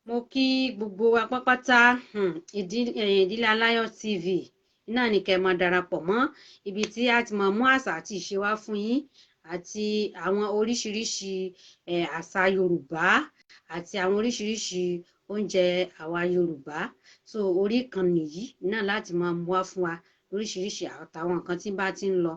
Mo kí gbogbo wa pápátá. Ìdílé Aláyọ̀ TV náà ni kẹ́ ẹ máa darapọ̀ mọ́, ibi tí a ti máa mú àṣà àti ìṣe wá fún yín àti àwọn oríṣiríṣi àṣà Yorùbá àti àwọn oríṣiríṣi oúnjẹ àwa Yorùbá. So orí ìkànnì yìí náà láti máa mú wá fún wa lóríṣiríṣi àtàwọn nǹkan tí bá ti ń lọ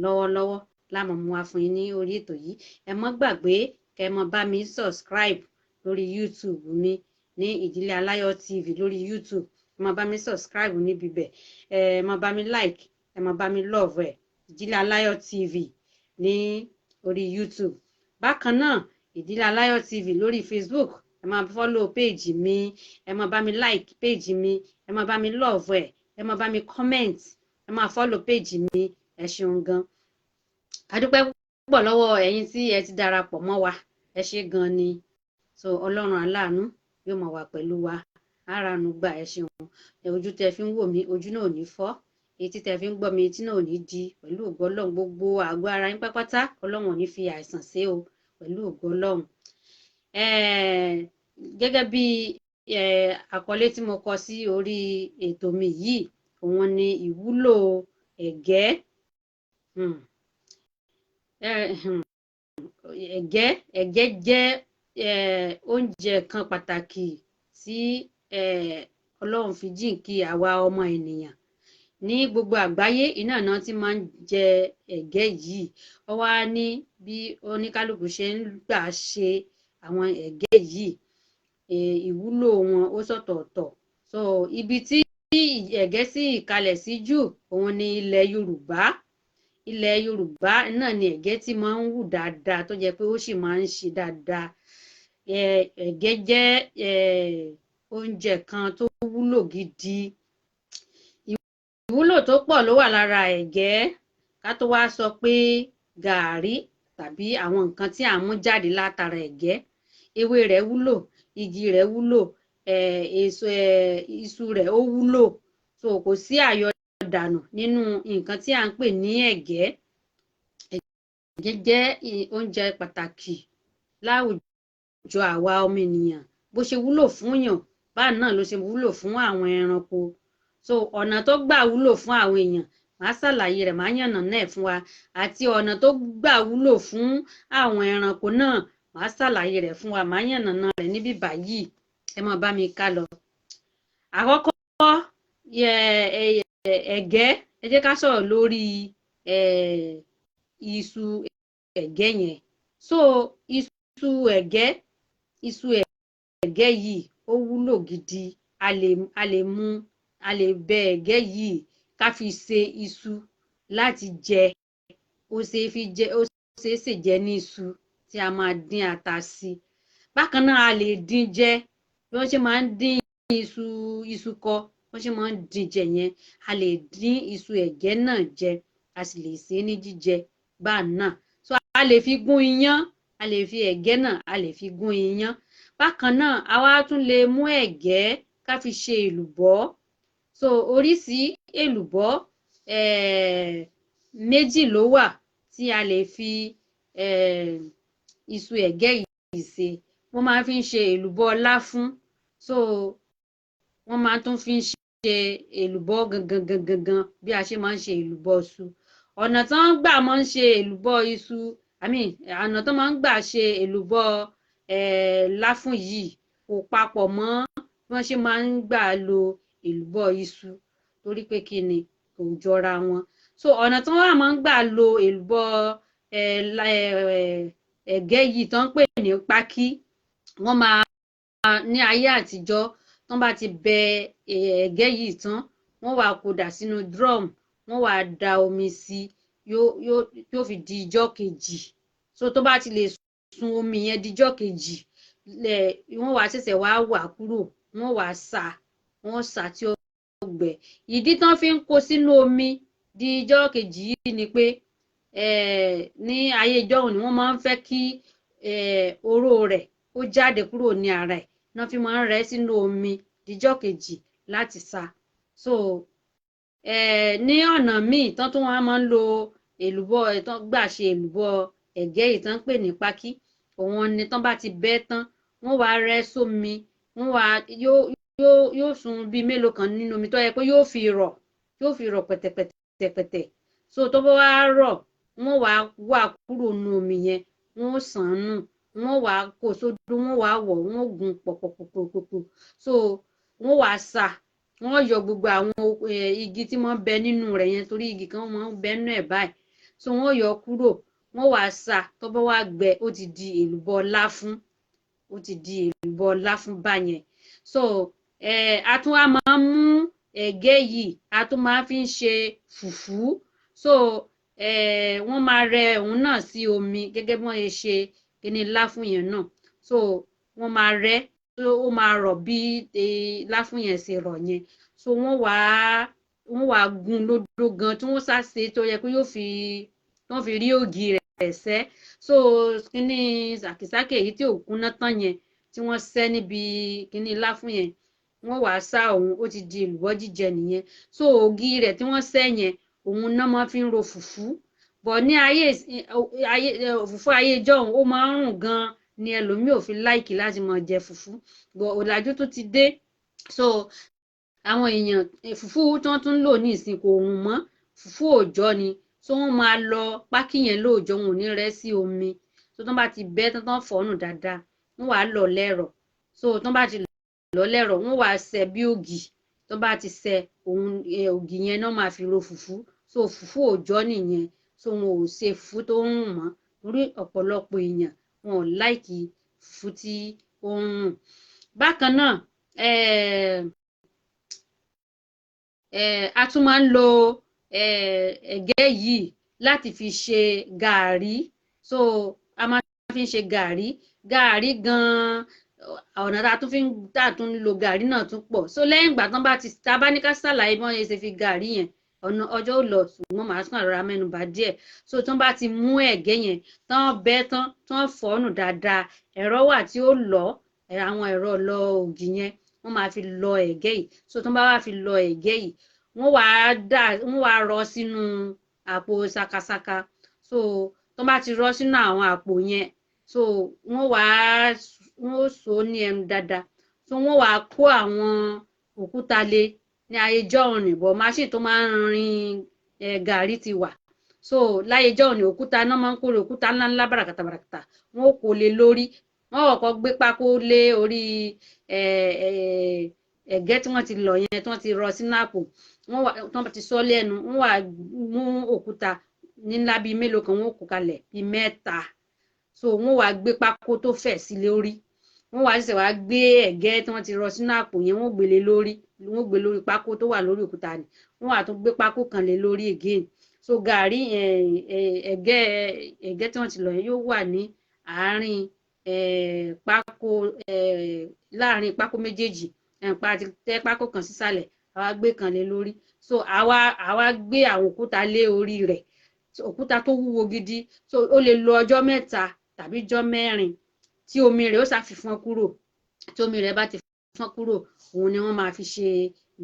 lọ́wọ́lọ́wọ́ la máa mú wá fún yín ní orí ètò yìí. Ẹ má gbàgbé kẹ́ ẹ máa bá mi subscribe lórí YouTube mi ní Ìdílé Aláyọ̀ TV lórí YouTube. Ẹ máa bá mi subscribe níbi bẹ̀, ẹ máa bá mi like, ẹ máa bá mi love ẹ, Ìdílé Aláyọ̀ TV ní orí YouTube. Bákan náà, Ìdílé Aláyọ̀ TV lórí Facebook, ẹ máa follow page mi, ẹ máa bá mi like page mi, ẹ máa bá mi love ẹ, ẹ máa bá mi comment, ẹ máa follow page mi. Ẹ ṣeun gan. A dúpẹ́ púpọ̀ lọ́wọ́ ẹ̀yin tí ẹ ti darapọ̀ mọ́ wa. Ẹ ṣé gan ni. So Ọlọ́run aláàánú yóò máa wà pẹ̀lú wa aráàánú gbà. Ẹ ṣeun. Ojú tẹ fi ń wò mí, ojú náà ò ní fọ́. Etí tẹ fi ń gbọ́ mi, etí náà ò ní di. Pẹ̀lú ògo Ọlọ́run, gbogbo àgọ́ ara yín pátápátá, Ọlọ́run ò ní fi àìsàn ṣe o, pẹ̀lú ògo Ọlọ́run. Gẹ́gẹ́ bí àkọlé tí mo kọ sí orí ètò mi yìí, òun ni ìwúlò ẹ̀gẹ́. Ẹ̀gẹ́ jẹ́ oúnjẹ kan pàtàkì tí Ọlọ́run fi jíǹkí àwa ọmọ ènìyàn ní gbogbo àgbáyé. Iná náà tí máa ń jẹ ẹ̀gẹ́ yìí. Ó wá ní bí oníkálukú ṣe ń gbà ṣe àwọn ẹ̀gẹ́ yìí, ìwúlò wọn ó sọ̀tọ̀ọ̀tọ̀. So ibi tí ẹ̀gẹ́ sì kalẹ̀ sí jù, òun ni ilẹ̀ Yorùbá. Ilẹ̀ Yorùbá náà ni ẹ̀gẹ́ tí máa ń wù dáadáa, tó jẹ́ pé ó sì máa ń ṣe dáadáa. Ẹ̀gẹ́ jẹ́ oúnjẹ kan tó wúlò gidi. Ìwúlò tó pọ̀ ló wà lára ẹ̀gẹ́, ká tó wá sọ pé gàárì tàbí àwọn nǹkan tí à ń mú jáde látara ẹ̀gẹ́. Ewé rẹ̀ wúlò, igi rẹ̀ wúlò, èso, iṣu rẹ̀ ó wúlò. So kò sí àyọdànù nínú nǹkan tí à ń pè ní ẹ̀gẹ́. Ẹ̀gẹ́ jẹ́ oúnjẹ pàtàkì láwùjọ àwa ọmọ ènìyàn. Bó ṣe wúlò fún èèyàn, báà náà ló ṣe wúlò fún àwọn ẹranko. So ọ̀nà tó gbà wúlò fún àwọn èèyàn, màá ṣàlàyé rẹ̀, màá yànnàná ẹ̀ fún wa, àti ọ̀nà tó gbà wúlò fún àwọn ẹranko náà, màá ṣàlàyé rẹ̀ fún wa, màá yànnàná rẹ̀ níbí báyìí. Ẹ máa bá mi ká lọ. Àkọ́kọ́, ẹ̀gẹ́, ẹ jẹ́ ká sọ̀rọ̀ lórí iṣu ẹ̀gẹ́ yẹn. So iṣu ẹ̀gẹ́ yìí, ó wúlò gidi. A lè mú, a lè bẹ ẹ̀gẹ́ yìí ká fi ṣe iṣu láti jẹ. Ó ṣeé fi jẹ, ó ṣeé sè jẹ ní iṣu tí a máa dín ata sí. Bákan náà, a lè dín jẹ bí wọ́n ṣe máa ń dín iṣu kọ, wọ́n ṣe máa ń dín jẹ yẹn. A lè dín iṣu ẹ̀gẹ́ náà jẹ, a sì lè sè é ní jíjẹ báà náà. So a lè fi gún iyán, a lè fi ẹ̀gẹ́ náà, a lè fi gún iyán. Bákan náà, a wá tún lè mú ẹ̀gẹ́ ká fi ṣe èlùbọ́. So oríṣi èlùbọ́ méjì ló wà tí a lè fi iṣu ẹ̀gẹ́ yìí ṣe. Wọ́n máa fi ń ṣe èlùbọ́ láfún. So wọ́n máa tún fi ń ṣe èlùbọ́ gangan gangan gangan bí a ṣe máa ń ṣe èlùbọ́ iṣu. Ọ̀nà tí wọ́n gbà máa ń ṣe èlùbọ́ iṣu, I mean, ọ̀nà tó máa ń gbà ṣe èlùbọ́ láfún yìí kò papọ̀ mọ́ bí wọ́n ṣe máa ń gbà lo èlùbọ́ iṣu, torí pé kí ni, kò jọra wọn. So ọ̀nà tí wọ́n máa ń gbà lo èlùbọ́ ẹ̀gẹ́ yìí tó ń pè ní pákí, wọ́n máa ní ayé àtijọ́, tán bá ti bẹ ẹ̀gẹ́ yìí tán, wọ́n wá kó dà sínú drum, wọ́n wá da omi sí, yóò fi di ijọ́ kejì. So tó bá ti lè sun omi yẹn di ijọ́ kejì, wọ́n wá ṣẹ̀ṣẹ̀ wá wà kúrò, wọ́n wá sá, wọ́n sá tí ó gbẹ. Ìdí tán fi ń kó sínú omi di ijọ́ kejì yìí ni pé ní ayé ìjọ́un ni wọ́n máa ń fẹ́ kí oró rẹ̀ ó jáde kúrò ní ara ẹ̀ náà, fi máa ń rẹ́ sínú omi dijọ́ kejì láti sá. So ní ọ̀nà míì tán tún wọ́n máa ń lo èlùbọ́ tán gbà ṣe èlùbọ́ ẹ̀gẹ́ yìí tán ń pè ní pákí, òun ni tán bá ti bẹ́ tán, wọ́n wá rẹ́ sómi. Wọ́n wá yóò sun bíi mélòó kan nínú omi tó yẹ pé yóò fi rọ̀ pẹ̀tẹ̀pẹ̀tẹ̀pẹ̀tẹ̀. So tó bá wá rọ̀, wọ́n wá wà kúrò nínú omi yẹn, wọ́n sàn án nù, wọ́n wá kó sódó, wọ́n wá wọ̀, wọ́n gún pọ̀pọ̀pọ̀pọ̀pọ̀. So wọ́n wá sà, wọ́n yọ gbogbo àwọn igi tí wọ́n bẹ nínú rẹ̀ yẹn, torí igi kan wọ́n bẹ nínú ẹ̀ báyìí. So wọ́n yọ kúrò, wọ́n wá sà. Tó bá wá gbẹ, ó ti di èlùbọ́ láfún, ó ti di èlùbọ́ láfún báyẹn. So a tún wá máa ń mú ẹ̀gẹ́ yìí, a tún máa fi ń ṣe fùfú. So wọ́n máa rẹ òun náà sí omi gẹ́gẹ́ bí wọ́n ṣe ṣe kíní láfún yẹn náà. So wọ́n máa rẹ, ó máa rọ̀ bí láfún yẹn ṣe rọ̀ yẹn. So wọ́n wá gún lódó gan tí wọ́n ṣàṣe tó yẹ pé yóò fi wọ́n fi rí ògì rẹ̀ sẹ́. So kíní sàkísàkì èyí tí ò kúnná tán yẹn tí wọ́n sẹ́ níbi kíní láfún yẹn, wọ́n wàá sá òun, ó ti di èlùbọ́ jíjẹ nìyẹn. So ògì rẹ̀ tí wọ́n sẹ́ yẹn, òun náà máa fi ń ro fùfú bọ̀ ní ayé. Fùfú ayé ìjọ́un, ó máa ń rùn gan ni, ẹlòmíì ò fi like láti máa jẹ fùfú bọ̀. Ọ̀làjú tó ti dé, so àwọn èèyàn, fùfú tí wọ́n tún ń lò ní ìsìn kò rùn mọ́, fùfú òòjọ́ ni. So wọ́n máa lọ pákí yẹn lóòjọ́, wọn ò ní rẹ́ sí omi. So tó bá ti bẹ́ tán, tán fọ́nù dáadáa, wọ́n wàá lọ lẹ́rọ̀. So tó bá ti lọ lẹ́rọ̀, wọ́n wàá ṣẹ́ bí ògì. Tó bá ti ṣẹ́ òun, ògì yẹn náà máa fi ro fùfú. So fùfú òòjọ́ nìyẹn. So wọn ò ṣe fùfú tó ń rùn mọ́, torí ọ̀pọ̀lọpọ̀ èèyàn wọn ò like fùfú tí ó ń rùn. Bákan náà, a tún máa ń lo ẹ̀gẹ́ yìí láti fi ṣe gàárì. So a máa fi ń ṣe gàárì. Gàárì gan-an, ọ̀nà tá a tún fi ń tá a tún ń lo gàárì náà tún pọ̀. So lẹ́yìn ìgbà tán bá ti, tá a bá ní ká ṣàlàyé bí wọ́n ṣe fi gàárì yẹn, ọ̀nà ọjọ́ ò lọ, ṣùgbọ́n màá tún àrọ̀rà mẹ́nu bà díẹ̀. So tán bá ti mú ẹ̀gẹ́ yẹn tán, bẹ́ tán, tán fọ́nù dáadáa, ẹ̀rọ wà tí ó lọ, àwọn ẹ̀rọ lọ ògì yẹn, wọ́n máa fi lọ ẹ̀gẹ́ yìí. So tán bá wá fi lọ ẹ̀gẹ́ yìí, wọ́n wàá dà, wọ́n wàá rọ sínú àpò ṣakaṣaka. So tán bá ti rọ sínú àwọn àpò yẹn, so wọ́n wàá wọ́n ó so ní ẹnu dáadáa. So wọ́n wàá kó àwọn òkúta lé. Ní ayé jọ́hun ní bọ̀, machine tó máa ń rin gàrí ti wà. So láyé jọ́hun ní, òkúta náà máa ń kórè, òkúta ńláńlá bàràkàtà bàràkàtà, wọ́n ó kó lé lórí. Wọ́n kọ́kọ́ gbé pákó lé orí ẹ̀gẹ́ tí wọ́n ti lọ̀ yẹn, tí wọ́n ti rọ sínú àpò. Wọ́n wà tí wọ́n ti sọ lẹ́nu, wọ́n wà mú òkúta níńlá bíi mélòó kan, wọ́n kó kalẹ̀ bíi mẹ́ta. So wọ́n wá gbé pákó tó fẹ̀ sí lórí, wọ́n wá ṣẹ̀ṣẹ̀ wá gbé ẹ̀gẹ́ tí wọ́n ti rọ sínú àpò yẹn, wọ́n gbélé lórí, wọ́n gbé lórí pákó tó wà lórí òkúta ni. Wọ́n wá tún gbé pákó kan lé lórí again. So gàrí ẹ̀gẹ́ tí wọ́n ti lọ̀ yẹn yóò wà ní àárín pákó, láàárín pákó méjèèjì. Ẹ̀ǹpa ti tẹ́ pákó kan sísàlẹ̀, àwa gbé kan lé lórí. So àwa gbé àwọn òkúta lé orí rẹ̀, òkúta tó wúwo gidi. So ó lè lo ọjọ́ 3 tàbí ọjọ́ 4 tí omi rẹ̀ ó ṣàfihàn kúrò. Tí omi rẹ̀ bá ti fọ́n kúrò, òun ni wọ́n máa fi ṣe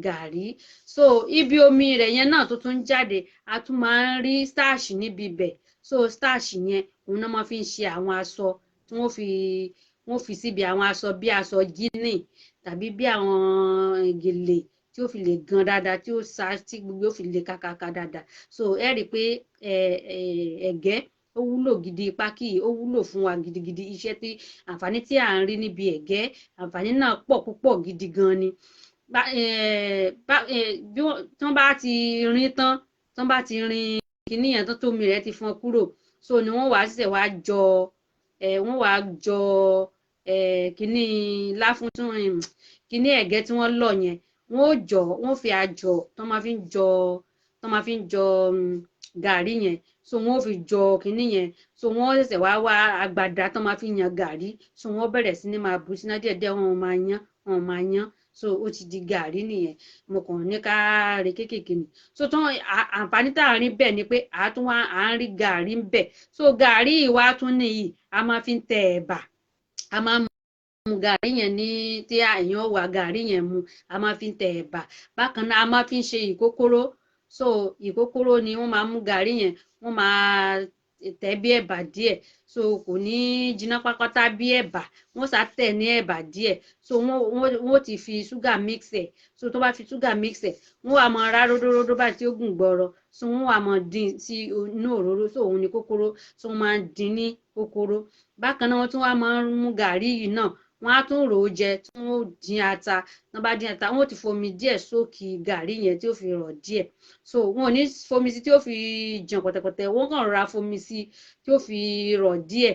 gàrí. So ibi omi rẹ̀ yẹn náà tó tún jáde, a tún máa ń rí starch níbi ibẹ̀. So starch yẹn, òun náà máa fi ń ṣe àwọn aṣọ tí wọ́n fi síbi àwọn aṣọ, bí aṣọ jíìnì tàbí bí àwọn gèlè, tí ó fi lè gan dáadáa, tí ó sa, tí gbogbo ó fi lè kàkàkà dáadáa. So ẹ rí i pé ẹ̀gẹ́ ó wúlò gidi, pákí ó wúlò fún wa gidigidi. Iṣẹ́ tí àǹfààní tí à ń rí níbi ẹ̀gẹ́, àǹfààní náà pọ̀ púpọ̀ gidi gan ni. Bí wọ́n bá ti rin tán, tí wọ́n bá ti rin kinní yẹn tán, tómi rẹ̀ ti fọ́n kúrò, so ni wọ́n wàá ṣẹ̀ṣẹ̀ wá jọ wọ́n wàá jọ kinní láfún tún, kinní ẹ̀gẹ́ tí wọ́n lọ̀ yẹn, wọ́n ó jọ, wọ́n fi àjọ tó máa fi ń jọ gàrí yẹn. So wọ́n ó fi jọ kinní yẹn. So wọ́n ṣẹ̀ṣẹ̀ wá wá agbada tó máa fi yan gàrí. So wọ́n bẹ̀rẹ̀ sí ní máa bù síná díẹ̀díẹ̀, wọ́n máa yan, wọ́n máa yan. So ó ti di gàrí nìyẹn. Mo kàn ní ká rí kéékèèké ni. So tán, àǹfààní tá à ń rí bẹ́ẹ̀ ni pé à tún wá à ń rí gàrí ń bẹ̀. So gàrí ìwà tún nìyí, a máa fi ń tẹ ẹ̀bà. A máa ń mu gàrí yẹn ní tí èèyàn wà gàrí yẹn mu, a máa fi ń tẹ ẹ̀bà. Bákan náà, a máa fi ń ṣe ìkókóró. So ìkókóró ni wọ́n máa mú gàrí yẹn, wọ́n máa tẹ̀ bí ẹ̀bà díẹ̀. So kò ní jiná pátápátá bí ẹ̀bà, wọ́n sá tẹ̀ ní ẹ̀bà díẹ̀. So wọ́n ti fi ṣúgà mix ẹ̀. So tó bá fi ṣúgà mix ẹ̀, wọ́n wá máa rá ródóródó báyìí tí ó gùn gbọrọ. So wọ́n wá máa dín sí inú òróró. So òun ni kókóró. So wọ́n máa ń dín ní kókóró. Bákan náà, wọ́n tún wá máa ń mú gàrí yìí náà, wọ́n á tún rò ó jẹ, tí wọ́n ó dín ata. Wọ́n bá dín ata, wọ́n ó ti fomi díẹ̀ sókì gàrí yẹn tí ó fi rọ̀ díẹ̀. So wọn ò ní fomi sí tí ó fi jàn pọ̀tẹ̀pọ̀tẹ̀, wọ́n kàn rọra fomi sí tí ó fi rọ̀ díẹ̀.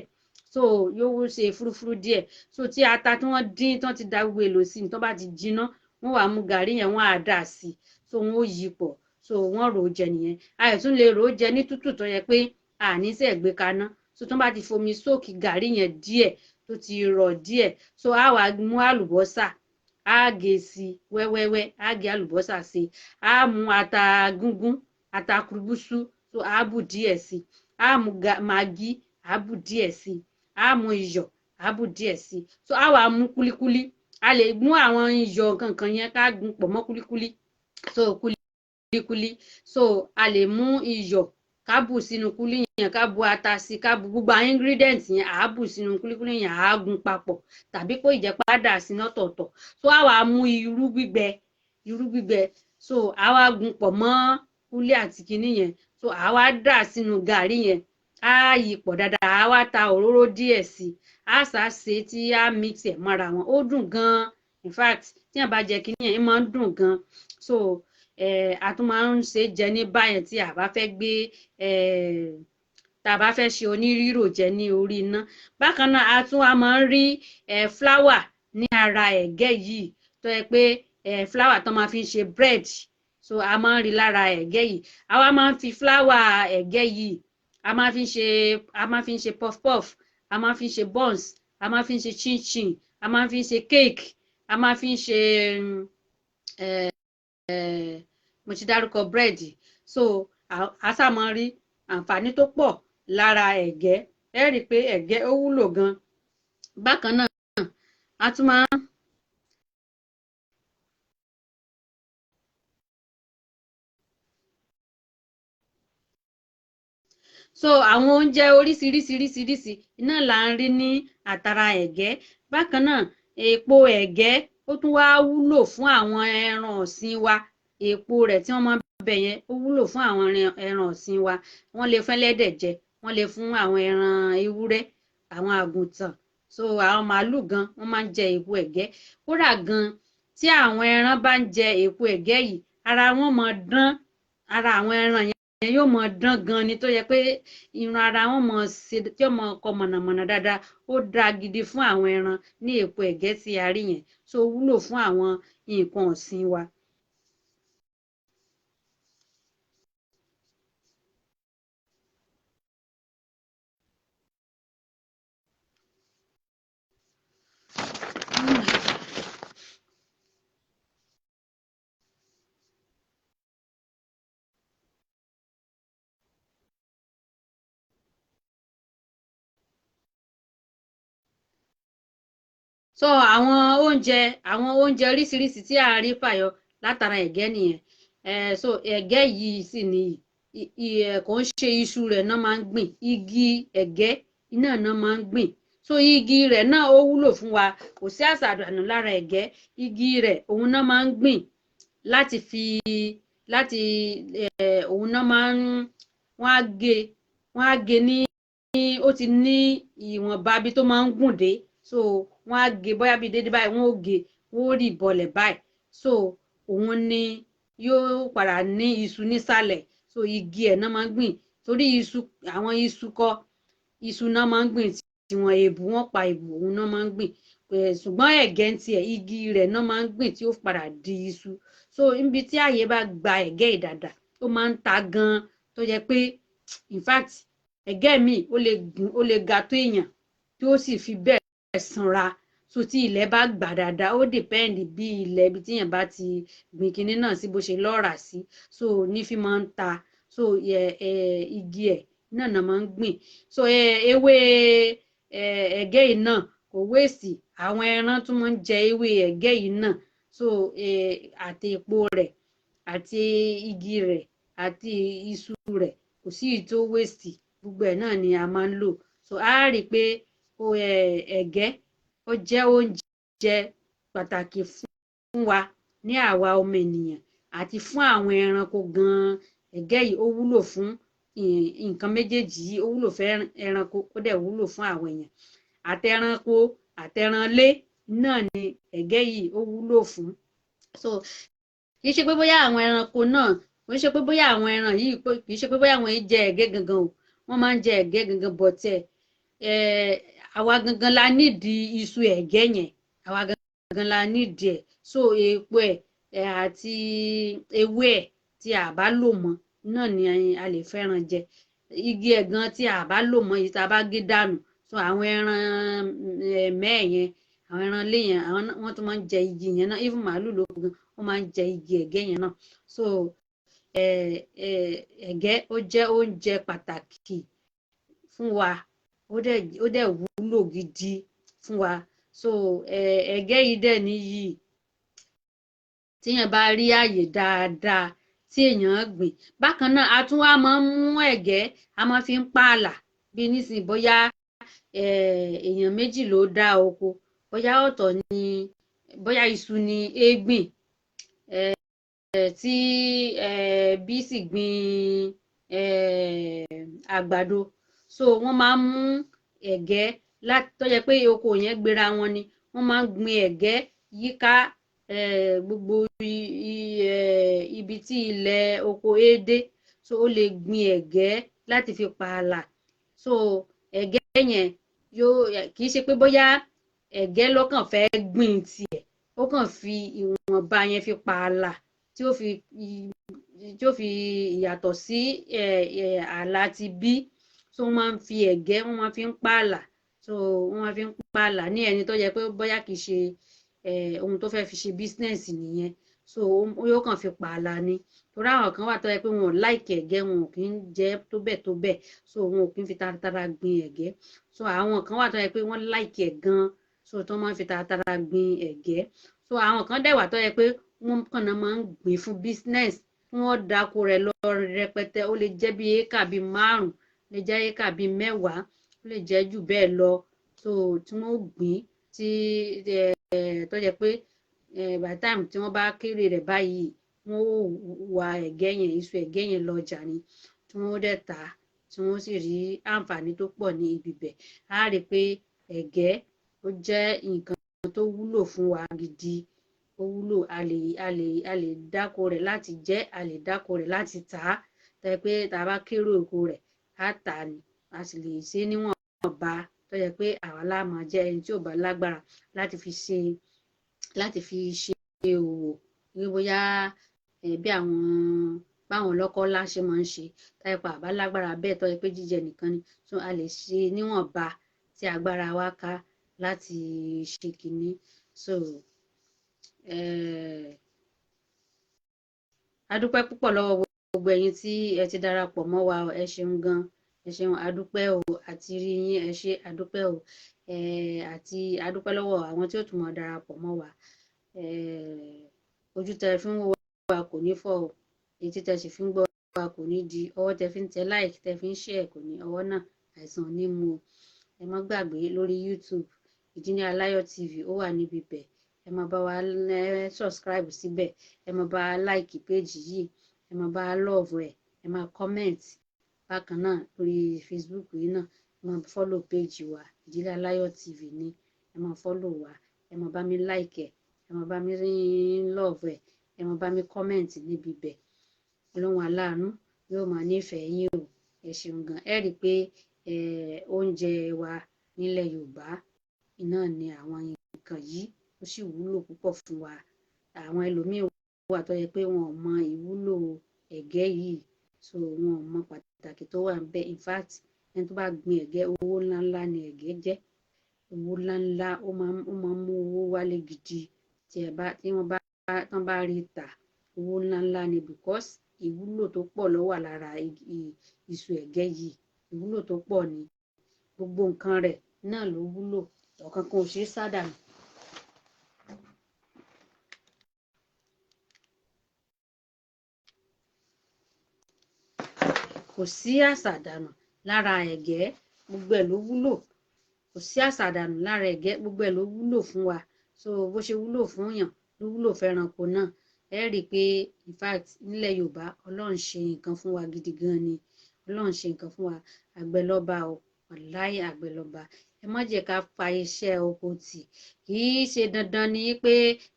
So yóò ṣe fúrúfúrú díẹ̀. So tí ata tí wọ́n dín, tí wọ́n ti da gbogbo èlò sí, tó bá ti jiná, wọ́n wàá mú gàrí yẹn, wọ́n á dà sí. So wọ́n ó yí pọ̀. So wọ́n rò ó jẹ nìyẹn. A sì tún lè rò ó jẹ ní tútù tó yẹ pé àní sẹ̀ gbé kaná. So tó bá ti fomi sóòkì gàrí yẹn díẹ̀ tó ti rọ̀ díẹ̀, so á wàá mú àlùbọ́sà, á gé sí wẹ́wẹ́wẹ́, á gé àlùbọ́sà sí, á mú ata gúngún, ata kúrúbúsú, so á bù díẹ̀ sí, á mú màgí, á bù díẹ̀ sí, á mú iyọ̀, á bù díẹ̀ sí. So á wàá mú kúlíkúlí, a lè mú àwọn iyọ̀ kankan yẹn ká gún pọ̀ mọ́ kúlíkúlí. So kúlíkúlí, so a lè mú iyọ̀ ká bù sínú kúlí yẹn, ká bù ata sí, ká bù gbogbo àwọn ingredient yẹn, à á bù sínú kúlíkúlí yẹn, à á gún papọ̀, tàbí kó ìjẹ́pá dà sí lọ́tọ̀ọ̀tọ̀. So á wàá mú irú gbígbẹ, irú gbígbẹ, so á wá gún pọ̀ mọ́ kúlí àti kinní yẹn. So á wá dà sínú gàrí yẹn, á yí pọ̀ dáadáa, á wá ta òróró díẹ̀ sí, á sá ṣe tí á mix ẹ̀ mọ́ra wọn. Ó dùn gan-an. In fact, tí yẹn bá jẹ kinní yẹn, ó máa ń dùn gan-an. So a tún máa ń ṣe jẹ ní báyẹn tí a bá fẹ́ gbé, tá a bá fẹ́ ṣe onírírò jẹ ní orí iná. Bákan náà, a tún wá máa ń rí flour ní ara ẹ̀gẹ́ yìí tó yẹ pé flour tó máa fi ń ṣe bread. So a máa ń rí lára ẹ̀gẹ́ yìí. A wá máa ń fi flour ẹ̀gẹ́ yìí, a máa fi ń ṣe puff puff, a máa fi ń ṣe buns, a máa fi ń ṣe chin chin, a máa fi ń ṣe cake, a máa fi ń ṣe, mo ti dárúkọ búrẹ́dì. So a sá máa rí àǹfààní tó pọ̀ lára ẹ̀gẹ́. Ẹ rí i pé ẹ̀gẹ́ ó wúlò gan. Bákan náà, a tún máa ń so àwọn oúnjẹ oríṣiríṣiríṣiríṣi iná là ń rí ní àtàrà ẹ̀gẹ́. Bákan náà, èpo ẹ̀gẹ́ ó tún wá wúlò fún àwọn ẹran ọ̀sìn wa. Èpo rẹ̀ tí wọ́n máa ń bẹ̀ yẹn, ó wúlò fún àwọn ẹran ọ̀sìn wa. Wọ́n lè fún ẹlẹ́dẹ̀ jẹ, wọ́n lè fún àwọn ẹran ewúrẹ́, àwọn àgùntàn, so àwọn màálù gan, wọ́n máa ń jẹ èpo ẹ̀gẹ́. Kódà gan, tí àwọn ẹran bá ń jẹ èpo ẹ̀gẹ́ yìí, ara wọn máa dán, ara àwọn ẹran yẹn yóò máa dán gan ni, tó yẹ pé irun ara wọn máa ṣe tí ó máa kọ mọ̀nàmọ̀nà dáadáa. Ó dáa gidi fún àwọn ẹran ní èpo ẹ̀gẹ́ tí a rí yẹn. So ó wúlò fún àwọn nǹkan ọ̀sìn wa. So àwọn oúnjẹ oríṣiríṣi tí a rí fàyọ látara ẹ̀gẹ́ nìyẹn. So ẹ̀gẹ́ yìí sì ni kò ń ṣe iṣu rẹ̀ náà máa ń gbìn, igi ẹ̀gẹ́ iná náà máa ń gbìn. So igi rẹ̀ náà ó wúlò fún wa, kò sí àṣàdànù lára ẹ̀gẹ́. Igi rẹ̀ òun náà máa ń gbìn láti fi láti òun náà máa ń wọ́n á gé ní, ó ti ní ìwọ̀nba bí tó máa ń gùn dé. So wọ́n á gé bóyá bíi déédéé báyìí, wọ́n ó gé, wọ́n ó rì bọlẹ̀ báyìí. So òun ni yóò padà ní iṣu nísàlẹ̀. So igi ẹ̀ náà máa ń gbìn, torí iṣu, àwọn iṣu kọ́, iṣu náà máa ń gbìn tiwọn, èbù, wọ́n pa èbù, òun náà máa ń gbìn. Ṣùgbọ́n ẹ̀gẹ́ ń tiẹ̀, igi rẹ̀ náà máa ń gbìn tí ó padà di iṣu. So níbi tí àyè bá gba ẹ̀gẹ́ ìdàdà, ó máa ń ta gan-an, tó jẹ́ pé in fact ẹ̀gẹ́ mi ó lè gùn, ó lè ga tó èèyàn, tí ó sì fi bẹ́ẹ̀ sanra. So tí ilẹ̀ bá gbà dáadáa, ó depend bí ilẹ̀ ibi tíyàn bá ti gbìn kinní náà sí bó ṣe lọ́ràá sí, so ní fi máa ń ta. So igi ẹ̀ náà náà máa ń gbìn. So ewé ẹ̀gẹ́ yìí náà kò waste, àwọn ẹran tún máa ń jẹ ewé ẹ̀gẹ́ yìí náà. So àti epo rẹ̀ àti igi rẹ̀ àti iṣu rẹ̀, kò sí èyí tó waste. Gbogbo ẹ̀ náà ni a máa ń lò. So a rí i pé ẹ̀gẹ́, ó jẹ́ oúnjẹ pàtàkì fún wa ní àwa ọmọ ènìyàn àti fún àwọn ẹranko gan-an. Ẹ̀gẹ́ yìí, ó wúlò fún nǹkan méjèèjì yìí. Ó wúlò fún ẹranko, ó dẹ̀ wúlò fún àwọn èèyàn. Àtẹranko àtẹranlé náà ni ẹ̀gẹ́ yìí ó wúlò fún. So kì í ṣe pé bóyá àwọn ẹranko náà, kì í ṣe pé bóyá àwọn ẹran yìí, kì í ṣe pé bóyá àwọn yìí jẹ ẹ̀gẹ́ gangan o. Wọ́n máa ń jẹ ẹ̀gẹ́ gangan, but ẹ̀ àwa gangan la nídìí iṣu ẹ̀gẹ́ yẹn, àwa gangan la nídìí ẹ̀. So èèpo ẹ̀ àti ewé ẹ̀ tí a bá lò mọ́ náà ni a lè fẹ́ràn jẹ. Igi ẹ̀ gan tí a bá lò mọ́ yìí, tá a bá gé dànù, so àwọn ẹran mẹ́ẹ̀ yẹn, àwọn ẹran ilé yẹn, àwọn wọ́n tún máa ń jẹ igi yẹn náà. Even màálù ló gan, wọ́n máa ń jẹ igi ẹ̀gẹ́ yẹn náà. So ẹ̀gẹ́, ó jẹ́ oúnjẹ pàtàkì fún wa, ó dẹ̀ wúlò gidi fún wa. So ẹ̀gẹ́ yìí dẹ̀ níyì, tíyẹn bá rí àyè dáadáa tí èèyàn gbìn. Bákan náà, a tún wá máa ń mú ẹ̀gẹ́, a máa fi ń pààlà. Bí nísìnyí, bóyá èèyàn méjì ló dá oko, bóyá ọ̀tọ̀ ni, bóyá iṣu ni A gbìn, tí B sì gbìn àgbàdo. So wọ́n máa ń mú ẹ̀gẹ́ láti tó jẹ́ pé oko yẹn gbéra wọn ni, wọ́n máa ń gbin ẹ̀gẹ́ yíká gbogbo ibi tí ilẹ̀ oko A dé. So ó lè gbin ẹ̀gẹ́ láti fi pààlà. So ẹ̀gẹ́ yẹn yóò, kì í ṣe pé bóyá ẹ̀gẹ́ ló kàn fẹ́ gbìn tiẹ̀, ó kàn fi ìwọ̀nba yẹn fi pààlà tí ó fi ìyàtọ̀ sí ààlà ti B. So wọ́n máa ń fi ẹ̀gẹ́, wọ́n máa fi ń pààlà. So wọ́n máa fi ń pààlà ní ẹni tó jẹ́ pé bóyá kì í ṣe ohun tó fẹ́ fi ṣe business nìyẹn. So yóò kàn fi pààlà ni, torí àwọn kan wà tó jẹ́ pé wọn ò like ẹ̀gẹ́, wọn ò kí ń jẹ tó bẹ́ẹ̀ tó bẹ́ẹ̀, so wọn ò kí ń fi taratara gbin ẹ̀gẹ́. So àwọn kan wà tó jẹ́ pé wọ́n like ẹ̀ gan, so tó máa ń fi taratara gbin ẹ̀gẹ́. So àwọn kan dẹ̀ wà tó jẹ́ pé wọ́n kàn náà máa ń gbìn fún business, wọ́n dáko rẹ̀ lọ rẹpẹtẹ. Ó lè jẹ́ bí éékà bíi 5, lè jẹ́ éékà bíi 10, ó lè jẹ́ jù bẹ́ẹ̀ lọ. So tí wọ́n gbìn tí tó jẹ́ pé by the time tí wọ́n bá kéré rẹ̀ báyìí, wọ́n ó wa ẹ̀gẹ́ yẹn, iṣu ẹ̀gẹ́ yẹn lọ́jà ni, tí wọ́n dẹ̀ tà á, tí wọ́n sì rí àǹfààní tó pọ̀ ní ibi bẹ̀. Á rí i pé ẹ̀gẹ́, ó jẹ́ nǹkan tó wúlò fún wa gidi. Ó wúlò. A lè dáko rẹ̀ láti jẹ, a lè dáko rẹ̀ láti tà á, tó jẹ́ pé tá a bá kéré oko rẹ̀, á tà á ni. A sì lè ṣe é níwọ̀nba tó jẹ́ pé àwa la máa jẹ, ẹni tí ò bá lágbára láti fi ṣe òwò ní, bóyá bí àwọn báwọn ọlọ́kọ́ ńlá ṣe máa ń ṣe táyé pa àbá lágbára bẹ́ẹ̀, tó jẹ́ pé jíjẹ nìkan ni. So a lè ṣe níwọ̀nba tí agbára wa ká láti ṣe kínní. So a dúpẹ́ púpọ̀ lọ́wọ́ gbogbo ẹ̀yin tí ẹ ti darapọ̀ mọ́ wa. Ẹ ṣeun gan, ẹ ṣeun, a dúpẹ́ o. Àti rí yín, ẹ ṣé, a dúpẹ́ o. Àti a dúpẹ́ lọ́wọ́ àwọn tí ó tún máa darapọ̀ mọ́ wa. Ojú tẹ fi ń wò wa kò ní fọ́ o, etí tẹ sì fi ń gbọ́ wa kò ní di, ọwọ́ tẹ fi ń tẹ like, tẹ fi ń share, kò ní, ọwọ́ náà, àìsàn ò ní mú o. Ẹ má gbàgbé, lórí YouTube, Ìdílé Aláyọ̀ TV, ó wà níbi bẹ̀. Ẹ máa bá wa subscribe síbẹ̀, ẹ máa bá wa like page yìí, ẹ máa bá wa love ẹ, ẹ máa comment. Bákan náà, lórí Facebook yìí náà, ẹ máa follow page wa, Ìdílé Aláyọ̀ TV ní. Ẹ máa follow wa, ẹ máa bá mi like ẹ, ẹ máa bá mi love ẹ, ẹ máa bá mi comment níbi bẹ̀. Ọlọ́run aláàánú yóò máa nífẹ̀ẹ́ yín o. Ẹ ṣeun gan. Ẹ rí i pé oúnjẹ wa nílẹ̀ Yorùbá iná ni àwọn nǹkan yìí, ó sì wúlò púpọ̀ fún wa. Àwọn ẹlòmíín wà tó yẹ pé wọn ò mọ ìwúlò ẹ̀gẹ́ yìí, so wọn ò mọ pàtàkì tó wà níbẹ̀. In fact, ẹni tó bá gbin ẹ̀gẹ́, owó ńláńlá ni ẹ̀gẹ́ jẹ́, owó ńláńlá. Ó máa ń mú owó wálé gidi tí ẹ bá tí wọ́n bá tán bá rí tà. Owó ńláńlá ni, because ìwúlò tó pọ̀ ló wà lára iṣu ẹ̀gẹ́ yìí. Ìwúlò tó pọ̀ ni. Gbogbo nǹkan rẹ̀ náà ló wúlò, ọ̀kan kan ò ṣeé sádànù. Kò sí àṣàdànù. lára ẹ̀gẹ́, gbogbo ẹ̀ ló wúlò. Kò sí àṣàdànù lára ẹ̀gẹ́, gbogbo ẹ̀ ló wúlò fún wa. So bó ṣe wúlò fún yàn ló wúlò fẹ́ranko náà. Ẹ rí i pé in fact nílẹ̀ Yorùbá, Ọlọ́run ṣe nǹkan fún wa gidi gan ni. Ọlọ́run ṣe nǹkan fún wa. Àgbẹ̀ lọ́ba o, wàláhì àgbẹ̀ lọ́ba. Ẹ má jẹ́ ká fa iṣẹ́ oko tì. Kì í ṣe dandan ni pé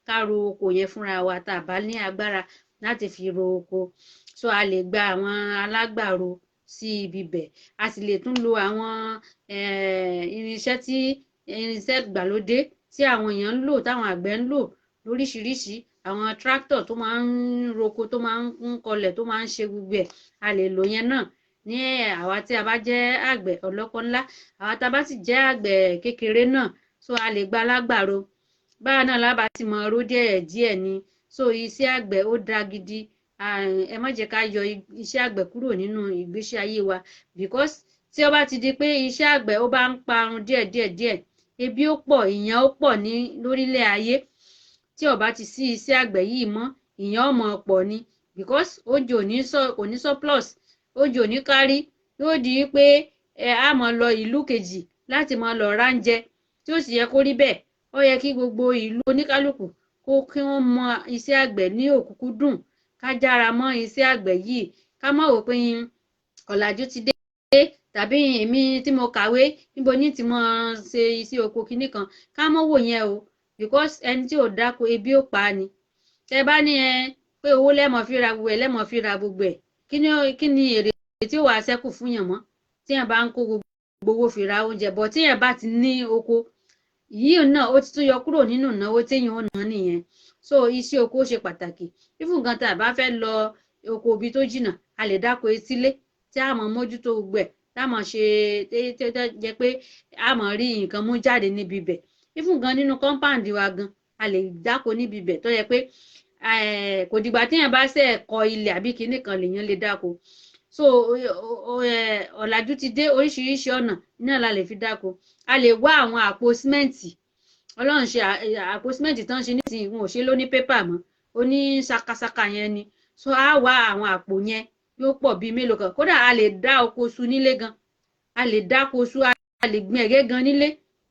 ká ro oko yẹn fúnra wa tá a bá ní agbára láti fi ro oko. So a lè gba àwọn alágbàro sí ibi bẹ̀. A sì lè tún lo àwọn irinṣẹ́ tí irinṣẹ́ ìgbàlódé tí àwọn èèyàn ń lò, táwọn àgbẹ̀ ń lò lóríṣiríṣi. Àwọn tractor tó máa ń roko, tó máa ń kọlẹ̀, tó máa ń ṣe gbogbo ẹ̀, a lè lò yẹn náà ní àwa tí a bá jẹ́ àgbẹ̀ ọlọ́kọ́ ńlá. Àwa tá a bá sì jẹ́ àgbẹ̀ kékeré náà, so a lè gba alágbàro. Báwa náà lába ti mọ ro díẹ̀ díẹ̀ ni. So iṣẹ́ àgbẹ̀ ó dáa gidi. Ẹ má jẹ́ ká yọ iṣẹ́ àgbẹ̀ kúrò nínú ìgbésí ayé wa, because tí ó bá ti di pé iṣẹ́ àgbẹ̀ ó bá ń parun díẹ̀ díẹ̀ díẹ̀, ebi ó pọ̀, ìyàn ó pọ̀ ní lórílẹ̀ ayé. Tí ó bá ti sí iṣẹ́ àgbẹ̀ yìí mọ́, ìyàn ó mọ̀ pọ̀ ni, because oúnjẹ ò ní sọ, kò ní surplus, oúnjẹ ò ní kárí. Yóò di pé ẹ á máa lọ ìlú kejì láti máa lọ ráńjẹ, tí ó sì yẹ kó rí bẹ́ẹ̀. Ó yẹ kí gbogbo ìlú oníkálukú kó kí wọ́n mọ iṣẹ́ àgbẹ̀ ní òkúnkúndùn, ká jára mọ́ iṣẹ́ àgbẹ̀ yìí, ká má wò pé ọ̀làjú ti dé tàbí èmi tí mo kàwé níbo ní tí mo ṣe iṣẹ́ oko kinní kan. Ká má wò yẹn o, because ẹni tí ò dáko, ebi ó pa á ni. Tẹ bá ní ẹ pé owó lẹ́mọ̀ fi ra gbogbo ẹ̀, lẹ́mọ̀ fi ra gbogbo ẹ̀, kí ni èrè tí ó wàá ṣẹ́kù fún yàn mọ́ tí yàn bá ń kó gbogbo owó fi ra oúnjẹ bọ̀? Tí yàn bá ti ní oko yìí náà, ó ti tún yọ kúrò nínú ìnáwó téèyàn ó ná nìyẹn. So iṣẹ́ oko ṣe pàtàkì. Even gan tá a bá fẹ́ lọ oko ibi tó jìnnà, a lè dáko etílé tí a mọ̀ mójútó gbogbo ẹ̀, tá a mọ̀ ṣe tẹ́ jẹ́ pé a mọ̀ rí nǹkan mú jáde níbi ibẹ̀. Even gan nínú compound wa gan, a lè dáko níbi ibẹ̀ tó yẹ pé kò dìgbà téèyàn bá ṣe kọ ilẹ̀ àbí kinní kan lèèyàn lè dáko. So ọ̀làjú ti dé, oríṣiríṣi ọ̀nà náà la lè fi dáko. A lè wá àwọn àpò símẹ́ǹtì. Ọlọ́run ṣe àpò símẹ́ǹtì tán ṣe nísìnyí, wọn ò ṣe ló ní pépà mọ́, ó ní ṣakaṣaka yẹn ni. So a wá àwọn àpò yẹn, yóò pọ̀ bíi mélòó kan. Kódà a lè dá oko su nílé gan, a lè dáko su, a lè gbin ẹ̀gẹ́ gan nílé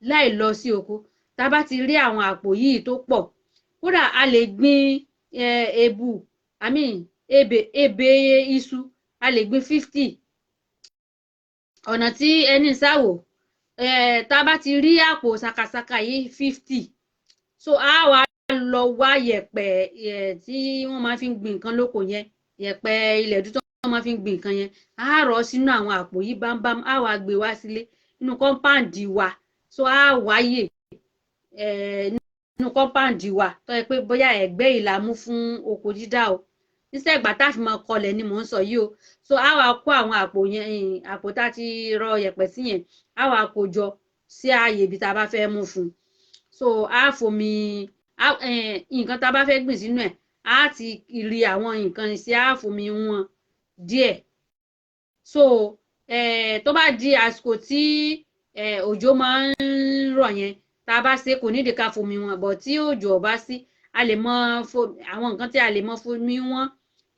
láì lọ sí oko. Tá a bá ti rí àwọn àpò yìí tó pọ̀, kódà a lè gbin èbù, I mean ebè iṣu, a lè gbin 50. Ọ̀nà tí ẹni sáwò, tá a bá ti rí àpò ṣakaṣaka yìí 50, so a wá lọ wá yẹ̀pẹ̀ tí wọ́n máa fi ń gbin nǹkan lóko yẹn, yẹ̀pẹ̀ ilẹ̀ dúdú wọ́n máa fi ń gbin nǹkan yẹn, á rọ̀ sínú àwọn àpò yìí bámbám, á wá gbé wá sílé nínú compound wa. So á wáyè nínú compound wa tó yẹ pé bóyá ẹ̀gbẹ́ ìlà mú fún oko dídá o, níṣẹ́ ìgbà tá a fi máa kọlẹ̀ ni mò ń sọ yìí o. So á wá kó àwọn àpò yẹn, àpò tá a ti rọ yẹ̀pẹ̀ sí yẹn, á wá kó jọ sí ààyè ibi tá a bá fẹ́ mú fún un. So á fomi nǹkan tá a bá fẹ́ gbìn sínú ẹ̀, á ti rí àwọn nǹkan sí, á fomi wọn díẹ̀. So tó bá di àsìkò tí òjò máa ń rọ̀ yẹn, tá a bá ṣe, kò nídìí ká fomi wọn bọ̀. Tí òjò ò bá sí, a lè mọ àwọn nǹkan tí a lè mọ fomi wọn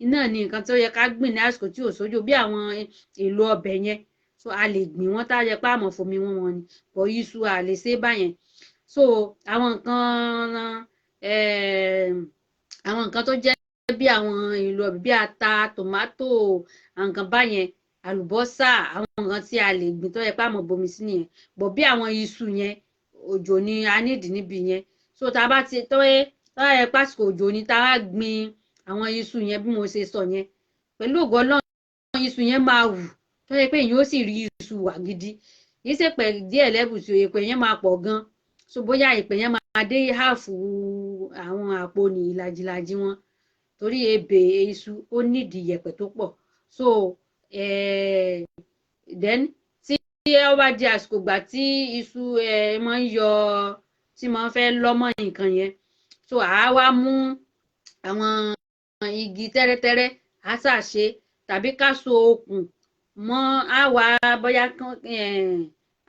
iná ní nǹkan tó yẹ ká gbìn ní àsìkò tí ò sójò, bí àwọn èlò ọbẹ̀ yẹn. So a lè gbìn wọ́n tá a yẹ pé àmọ́ fomi wọn wọn ni bọ̀. Iṣu a lè ṣe báyẹn. So àwọn nǹkan tó jẹ́ bí àwọn èlò ọbẹ̀, bí ata, tòmátò, àwọn nǹkan báyẹn, àlùbọ́sà, àwọn nǹkan tí a lè gbìn tó yẹ pé àmọ́ bomi sí nìyẹn bọ̀. Bí àwọn iṣu yẹn, òjò ni a nídìí níbi yẹn. So tá a bá ti tó yẹ tó yẹ pásìkò òjò ni, tá a gbìn àwọn iṣu yẹn bí mo ṣe sọ yẹn, pẹ̀lú ògo Ọlọ́run, iṣu yẹn máa wù tó yẹ pé èyàn ó sì rí iṣu wà gidi. Kì í ṣe pẹ̀ díẹ̀ lẹ́bùsù, èpè yẹn máa pọ̀ gan. So bóyá èpè yẹn máa dé half àwọn àpò ní ìlàjìlàjì wọn, torí ebè iṣu ó nídìí yẹ̀pẹ̀ tó pọ̀. So then tí ó bá di àsìkò gbà tí iṣu máa ń yọ, tí máa ń fẹ́ lọ́mọ nǹkan yẹn, so àá wá mú àwọn igi tẹ́rẹ́tẹ́rẹ́, á ṣàṣe tàbí ká so okùn mọ́, á wá bóyá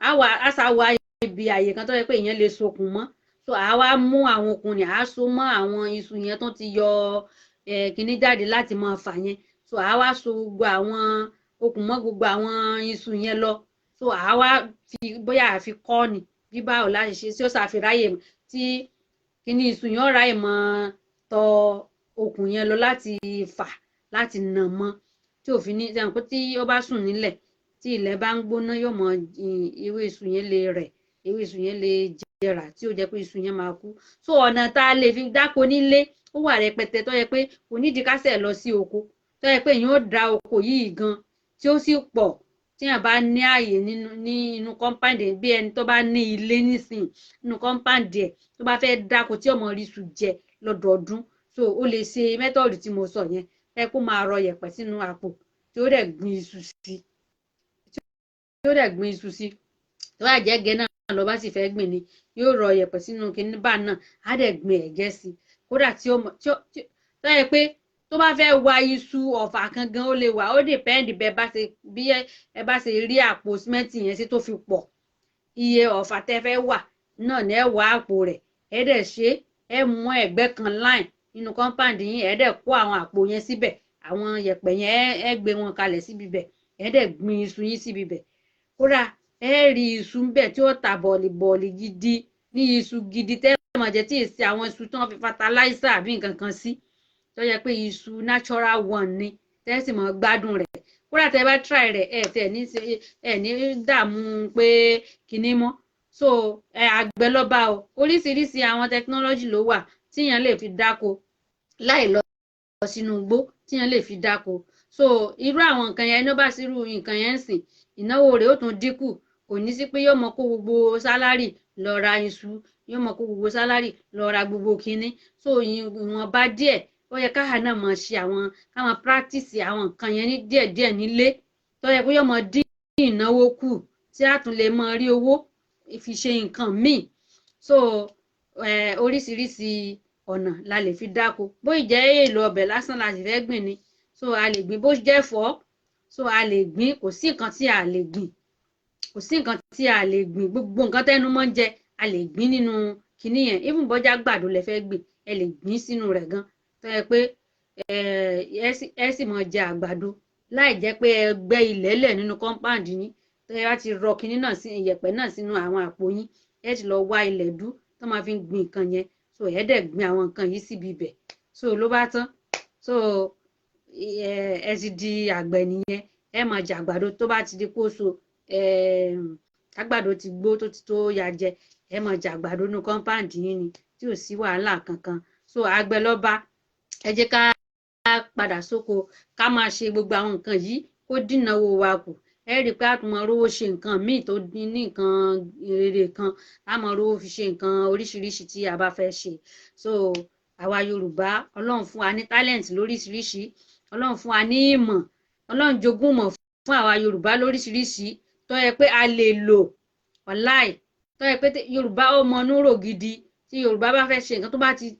á wá á ṣá wá ibi àyè kan tó yẹ pé èèyàn lè sokùn mọ́. So àá wá mú àwọn okùn ní, àá so mọ́ àwọn iṣu yẹn tó ti yọ kinní jáde láti máa fà yẹn. So àá wá so gbogbo àwọn okùn mọ́ gbogbo àwọn iṣu yẹn lọ. So àwa fi bóyá àfi kọ́ ni bí báwo láti ṣe tí ó ṣàfiráyè tí kíní iṣu yẹn ó ráyè mọ́ tọ okùn yẹn lọ láti fà láti nà mọ́, tí òfin ní sẹ́wọ̀n pé tí ó bá sùn nílẹ̀ tí ilẹ̀ bá ń gbóná yóò mọ ewé iṣu yẹn lè rẹ̀, ewé iṣu yẹn lè jẹrà tí ó jẹ́ pé iṣu yẹn máa kú. So ọ̀nà tá a lè fi dáko nílé ó wà rẹpẹtẹ tó yẹ pé kò nídìí kásẹ̀ lọ sí oko, tó yẹ pé èèyàn ó da oko yìí gan tí ó sì pọ̀ tíyàn bá ní ààyè nínú ní inú compound, bí ẹni tó bá ní ilé nísìn nínú compound ẹ̀ tó bá fẹ́ dáko tí ọmọ rí iṣu jẹ lọ́dọọdún. So ó lè ṣe method tí mo sọ yẹn, ẹ kó máa rọ yẹ̀pẹ̀ sínú àpò tí ó dẹ̀ gbin iṣu sí, tí ó dẹ̀ gbin iṣu sí. Tó bá jẹ́ ẹ̀gẹ́ náà lọ bá sì fẹ́ gbìn ni, yóò rọ yẹ̀pẹ̀ sínú kinní bá náà, á dẹ̀ gbin ẹ̀gẹ́ sí. Kódà tí ó mọ tí ó tó yẹ pé tó bá fẹ́ wa iṣu ọ̀fà kan gan ó lè wà, ó depend bẹ́ bá ṣe bí ẹ bá ṣe rí àpò símẹ́ǹtì yẹn sí tó fi pọ̀, iye ọ̀fà tẹ́ fẹ́ wà náà ní ẹ wá àpò rẹ̀, ẹ dẹ̀ ṣe ẹ mú ẹ̀gbẹ́ kan line nínú compound yín, ẹ dẹ̀ kó àwọn àpò yẹn síbẹ̀, àwọn yẹ̀pẹ̀ yẹn ẹ gbé wọn kalẹ̀ síbi bẹ̀, ẹ dẹ̀ gbin iṣu yín síbi bẹ̀. Kódà ẹ rí iṣu ńbẹ̀ tí ó ta bọ̀ọ̀lì bọ̀ọ̀lì gidi ní iṣu gidi tẹ́ ẹ máa jẹ, tí èsì àwọn iṣu tí wọ́n fi fertilizer àbí nǹkan kan sí, tó yẹ pé iṣu natural one ni tẹ́ ẹ sì máa gbádùn rẹ̀. Kódà tẹ́ bá try rẹ̀, ẹ tẹ̀ ní ẹ ní dààmú pé kinní mọ́. So ẹ àgbẹ̀ lọ́ba o, oríṣiríṣi àwọn technology ló wà tíyàn lè fi dáko láì lọ sínú igbó, tíyàn lè fi dáko. So irú àwọn nǹkan yẹn, ẹni ó bá sí irú nǹkan yẹn ń sìn, ìnáwó rẹ̀ ó tún dínkù. Kò ní sí pé yóò mọ kó gbogbo salary lọ ra iṣu, yóò mọ kó gbogbo salary lọ ra gbogbo kinní. So ìwọ̀nba díẹ̀ ó yẹ káwa náà máa ṣe àwọn káwọn practice àwọn nǹkan yẹn ní díẹ̀díẹ̀ nílé, tó yẹ pé yóò mọ dín ìnáwó kù tí a tún lè mọ rí owó fi ṣe nǹkan míì. So oríṣiríṣi ọ̀nà la lè fi dáko. Bó jẹ́ èlò ọbẹ̀ lásán la sì fẹ́ gbìn ni, so a lè gbìn. Bó jẹ́ ẹ̀fọ́, so a lè gbìn. Kò sí nǹkan tí a lè gbìn, kò sí nǹkan tí a lè gbìn. Gbogbo nǹkan tẹ́nu mọ́ ń jẹ a lè gbìn nínú kinní yẹn. Even bọ́jà gbàdo lẹ fẹ́ gbìn, ẹ lè gbìn sínú rẹ̀ gan, tó yẹ pé ẹ sì máa jẹ àgbàdo láì jẹ́ pé ẹ gbẹ́ ilẹ̀ lẹ̀ nínú compound yín. Tó yẹ bá ti rọ kinní náà sí ìyẹ̀pẹ̀ náà sínú àwọn àpò yín, ẹ ti lọ wá ilẹ̀ dú tó máa fi gbìn nǹkan yẹn. So ẹ dẹ̀ gbìn àwọn nǹkan yìí síbi ibẹ̀, so ló bá tán. So ẹ ti di àgbẹ̀ nìyẹn. Ẹ máa jẹ àgbàdo tó bá ti di kó so, àgbàdo ti gbó tó ti tó ya jẹ, ẹ máa jẹ àgbàdo nínú compound yín ni tí ò sí wàhálà kankan. So àgbẹ̀ lọ́ba. Ẹ jẹ́ ká padà sóko, ká máa ṣe gbogbo àwọn nǹkan yìí kó dínàwó wa kù. Ẹ rí i pé a tún máa rówó ṣe nǹkan míì tó ní nǹkan rere kan, a máa rówó fi ṣe nǹkan oríṣiríṣi tí a bá fẹ́ ṣe. So àwa Yorùbá, Ọlọ́run fún wa ní talent lóríṣiríṣi, Ọlọ́run fún wa ní ìmọ̀, Ọlọ́run jogún ìmọ̀ fún àwa Yorùbá lóríṣiríṣi tó yẹ pé a lè lò. Wàláì, tó yẹ pé Yorùbá ó mọ núrò gidi. Tí Yorùbá bá fẹ́ ṣe nǹkan,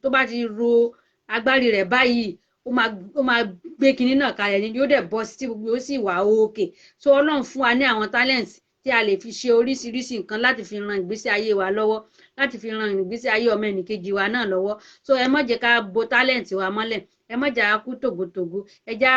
tó bá ti ro agbárí rẹ̀ báyìí, ó máa gbé kinní náà kalẹ̀ ni, yóò dẹ̀ bọ́ sí tí gbogbo ó sì wà òkè. So Ọlọ́run fún wa ní àwọn talent tí a lè fi ṣe oríṣiríṣi nǹkan láti fi ran ìgbésí ayé wa lọ́wọ́, láti fi ran ìgbésí ayé ọmọ ẹnìkejì wa náà lọ́wọ́. So ẹ má jẹ́ ká bo talent wa mọ́lẹ̀, ẹ má jẹ́ ká kú tògótògó, ẹ já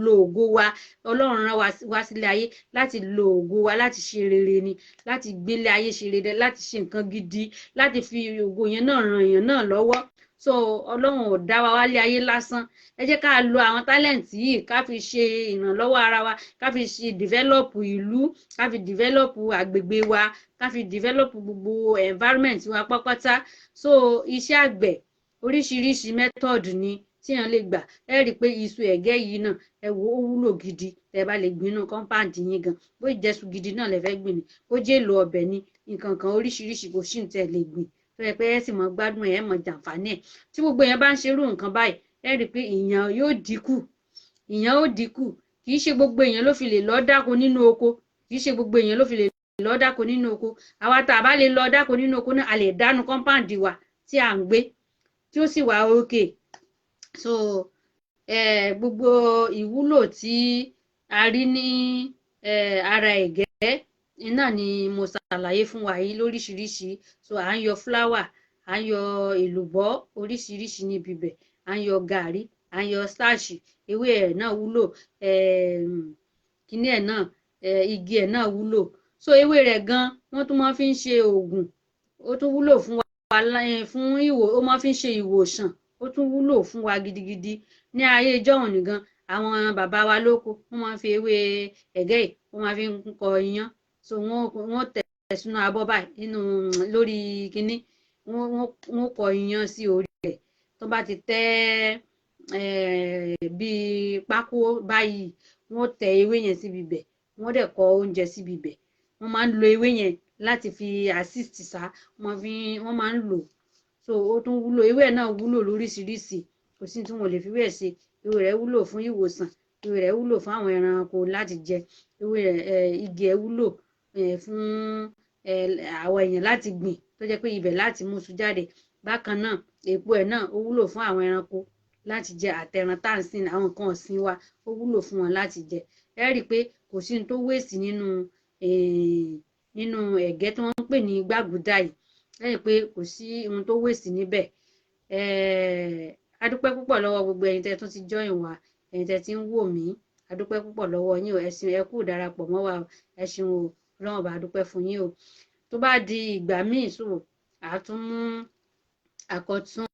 lo ògo wa. Ọlọ́run rán wa wá sílé ayé láti lo ògo wa láti ṣe rere ni, láti gbélé ayé ṣe rere, láti ṣe nǹkan gidi, láti fi ògo yẹn náà ran èèyàn náà lọ́wọ́. So Ọlọ́run ò dá wa wálé ayé lásán. Ẹ jẹ́ ká lo àwọn talent yìí ká fi ṣe ìrànlọ́wọ́ ara wa, ká fi ṣe develop ìlú, ká fi develop àgbègbè wa, ká fi develop gbogbo environment wa pátápátá. So iṣẹ́ àgbẹ̀, oríṣiríṣi method ni tíyàn lè gbà. Ẹ rí i pé iṣu ẹ̀gẹ́ yìí náà, ẹ wo, ó wúlò gidi tẹ́ bá lè gbìn inú compound yín gan. Bó jẹ́ṣu gidi náà lẹ fẹ́ gbìn ni, bó jẹ́ èlò ọbẹ̀ ni, nǹkan kan oríṣiríṣi, kò sí ní tẹ́ lè gbìn tó yẹ pé ẹ sì mọ gbádùn ẹ, mọ jàǹfààní ẹ. Tí gbogbo èèyàn bá ń ṣerú nǹkan báyìí, ẹ rí i pé ìyàn yóò dínkù, ìyàn ó dínkù. Kì í ṣe gbogbo èèyàn ló fi lè lọ dáko nínú oko, kì í ṣe gbogbo èèyàn ló fi lè lọ dáko nínú oko. Àwa tá a bá lè lọ dáko nínú oko náà, a lè dánú compound wa tí à ń gbé tí ó sì wà òkè. So gbogbo ìwúlò tí a rí ní ara ẹ̀gẹ́ náà ni mo ṣàlàyé fún wa yìí lóríṣiríṣi. So à ń yọ flour, à ń yọ èlùbọ́ oríṣiríṣi níbi ibẹ̀, à ń yọ gàrí, à ń yọ starch, ewé ẹ̀ náà wúlò. Kíní ẹ̀ náà, igi ẹ̀ náà wúlò. So ewé rẹ̀ gan wọ́n tún máa fi ń ṣe oògùn. Ó tún wúlò fún wa fún ìwò, ó máa fi ń ṣe ìwòsàn. Ó tún wúlò fún wa gidigidi. Ní ayé ìjọ́un nìgan, àwọn bàbá wa lóko, wọ́n máa ń fi ewé ẹ̀gẹ́ yìí, wọ́n máa fi ń kọ iyán. So wọ́n tẹ̀ sínú abọ́ báyìí nínú lórí kinní, wọ́n kọ iyán sí orí rẹ̀. Tó bá ti tẹ́ bíi pákó báyìí, wọ́n tẹ ewé yẹn síbi ibẹ̀, wọ́n dẹ̀ kọ oúnjẹ síbi ibẹ̀. Wọ́n máa ń lo ewé yẹn láti fi assist sá, wọ́n máa ń lò. So ó tún wúlò, ewé ẹ̀ náà wúlò lóríṣiríṣi. Kò sí tí wọn ò lè fi ewé ẹ̀ ṣe. Ewé rẹ̀ wúlò fún ìwòsàn, ewé rẹ̀ wúlò fún àwọn ẹranko láti jẹ, ewé rẹ̀, igi ẹ̀ wúlò fún àwọn èèyàn láti gbìn, tó jẹ́ pé ibẹ̀ láti mú iṣu jáde. Bákan náà, èpo ẹ̀ náà ó wúlò fún àwọn ẹranko láti jẹ, àtẹran tá à ń sìn, àwọn nǹkan ọ̀sìn wa, ó wúlò fún wọn láti jẹ. Ẹ rí i pé kò sí ohun tó wéèsì nínú ẹ̀gẹ́ tí wọ́n ń pè ní gbàgúdà yìí. Ẹ rí i pé kò sí ohun tó wéèsì níbẹ̀. A dúpẹ́ púpọ̀ lọ́wọ́ gbogbo ẹ̀yin tẹ́ tún ti join wa, ẹ̀yin tẹ́ ti ń wò mí. A dúpẹ́ púpọ̀ lọ́wọ́ yín o. Ẹ ṣeun, ẹ kú darapọ̀ mọ́ wa. Ẹ ṣeun o. Ọlọ́run bá dúpẹ́ fún yín o. Tó bá di ìgbà míì, so a tún mú àkọ́tún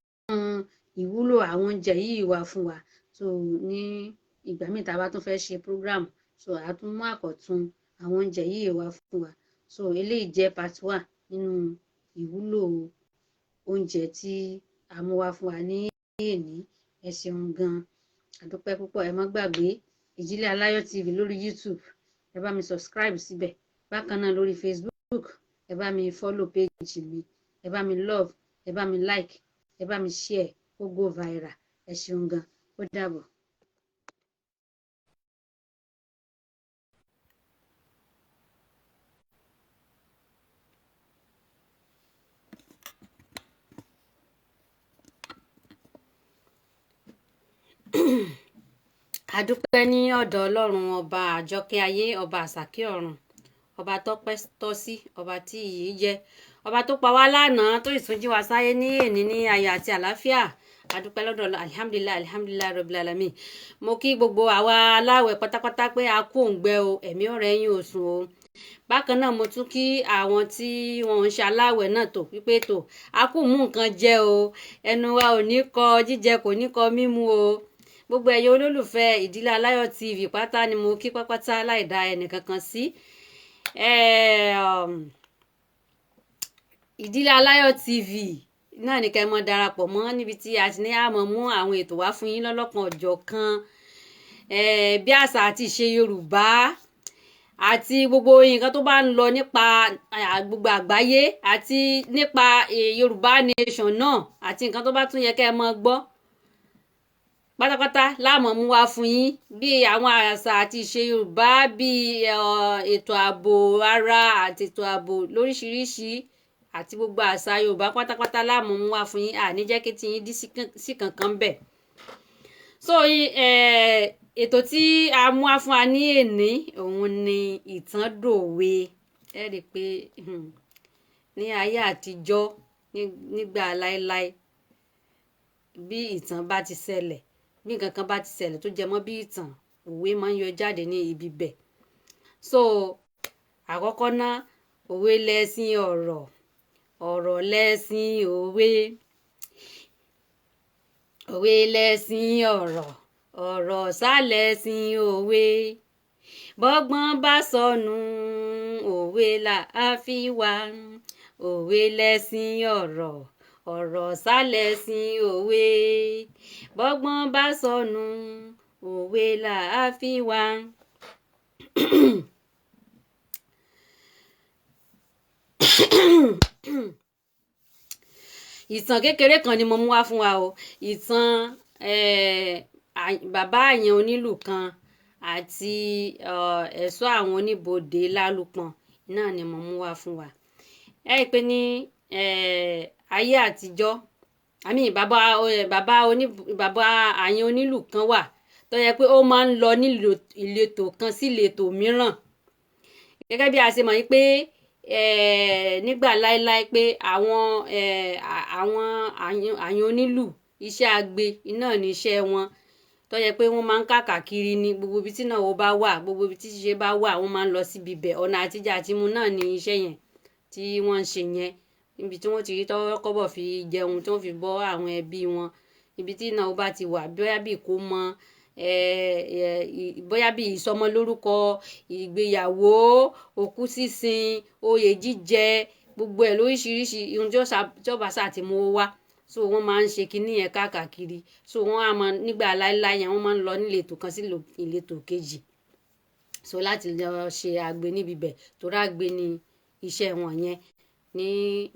ìwúlò àwọn oúnjẹ yìí wá fún wa. So ní ìgbà míì tá a bá tún fẹ́ ṣe program, so a tún mú àkọ́tún àwọn oúnjẹ yìí wá fún wa. So eléyìí jẹ́ part one nínú ìwúlò oúnjẹ tí a mú wá fún wa ní èní. Ẹ ṣeun gan, a dúpẹ́ púpọ̀. Ẹ má gbàgbé Ìdílé Aláyọ̀ TV lórí YouTube, ẹ bá mi subscribe síbẹ̀. Bákan náà lórí Facebook, ẹ bá mi follow page mi, ẹ bá mi love, ẹ bá mi like, ẹ bá mi share kó go viral. Ẹ ṣeun gan, ó dàbọ̀. A dúpẹ́ ní ọ̀dọ̀ Ọlọ́run ọba àjọkẹ́ ayé, ọba àsàkí ọ̀run, ọba tọ́pẹ́ tọ́ sí, ọba tí iyì jẹ́, ọba tó pa wá lánàá, tó ìtúnjí wa sáyé ní èní ní ayọ̀ àti àlàáfíà. A dúpẹ́ lọ́dọ̀. Alihamdulilayi, alihamdulilayi rabbil alamin. Mo kí gbogbo àwa aláwẹ̀ pátápátá pé a kú òǹgbẹ o, ẹ̀mí ọ̀rẹ́ yín ò sùn o. Bákan náà, mo tún kí àwọn tí wọn ń ṣe aláwẹ̀ náà tó wípé tó a kú mú nǹkan jẹ o, ẹnu wa ò ní kọ jíjẹ, kò ní kọ mímu o. Gbogbo ẹ̀yin olólùfẹ́ Ìdílé Aláyọ̀ TV pátá ni mo kí pápátá, láì dá ẹnìkankan sí. Ìdílé Aláyọ̀ TV náà ní kẹ́ ẹ mọ́ darapọ̀ mọ́, níbi tí a ti ní àmọ́ mú àwọn ètò wá fún yín lọ́lọ́kan ọ̀jọ̀kan, bí àṣà àti ìṣe Yorùbá àti gbogbo nǹkan tó bá ń lọ nípa gbogbo àgbáyé àti nípa Yorùbá nation náà, àti nǹkan tó bá tún yẹ kẹ́ ẹ mọ́ gbọ́ pátápátá láàmú mú wá fún yín, bí àwọn àṣà àti ìṣe Yorùbá, bí ètò ààbò ara àti ètò ààbò lóríṣiríṣi àti gbogbo àṣà Yorùbá pátápátá láàmú mú wá fún yín. Àní jẹ́ kí tiyín dí sí kankan bẹ̀. So ètò tí a mú wá fún wa ní èní, òun ni ìtàn dòwe. Ẹ rí i pé ní ayé àtijọ́, nígbà láéláé, bí ìtàn bá ti ṣẹlẹ̀, bí nǹkan kan bá ti ṣẹlẹ̀ tó jẹ mọ́ bí ìtàn, òwe máa ń yọ jáde ní ibi bẹ̀. So àkọ́kọ́ náà, òwe lẹṣin ọ̀rọ̀, ọ̀rọ̀ lẹṣin òwe. Òwe lẹṣin ọ̀rọ̀, ọ̀rọ̀ sá lẹṣin òwe. Bọ́gbọ́n bá sọnù, òwe là á fi wá. Òwe lẹṣin ọ̀rọ̀, ọ̀rọ̀ sá lẹṣin òwe. Bọ́gbọ́n bá sọnù, òwe là á fi wá. Ìtàn kékeré kan ni mo mú wá fún wa o. Ìtàn bàbá àyàn onílù kan àti ẹ̀ṣọ́ àwọn oníbodè Lálùpọ̀n náà ni mo mú wá fún wa. Ẹ rí i pé ní ayé àtijọ́, àmì bàbá àyàn onílù kan wà tó yẹ pé ó máa ń lọ ní ìletò kan sí ìletò mìíràn. Gẹ́gẹ́ bí a ṣe mọ̀ yí pé nígbà láéláé pé àwọn àyàn onílù, iṣẹ́ agbe iná ní iṣẹ́ wọn. tó yẹ pé wọ́n máa ń káàkiri ní gbogbo ibi tí ìnáwó bá wà, gbogbo ibi tí ṣíṣe bá wà, wọ́n máa ń lọ síbi ibẹ̀. Ọ̀nà àtijẹ àtimu náà ni iṣẹ́ yẹn tí wọ́n ń ṣe yẹn, níbi tí wọ́n ti rí tọ́rọ́ kọ́bọ̀ fi jẹun, tí wọ́n fi bọ́ àwọn ẹbí wọn. Ibi tí ìnáwó bá ti wà, bóyá bí ìkómọ, bóyá bí ìsọmọlórúkọ, ìgbéyàwó, òkú sísin, oyè jíjẹ, gbogbo ẹ̀ lóríṣiríṣi ohun tí ó bá ṣà ti mú owó wá. So wọ́n máa ń ṣe kinní yẹn káàkiri. So wọ́n á máa nígbà láéláé yẹn, wọ́n máa ń lọ níletò kan sí ìletò kejì, so láti lọ ṣe àgbè níbi ibẹ̀, torí àgbè ni iṣẹ́ wọn yẹn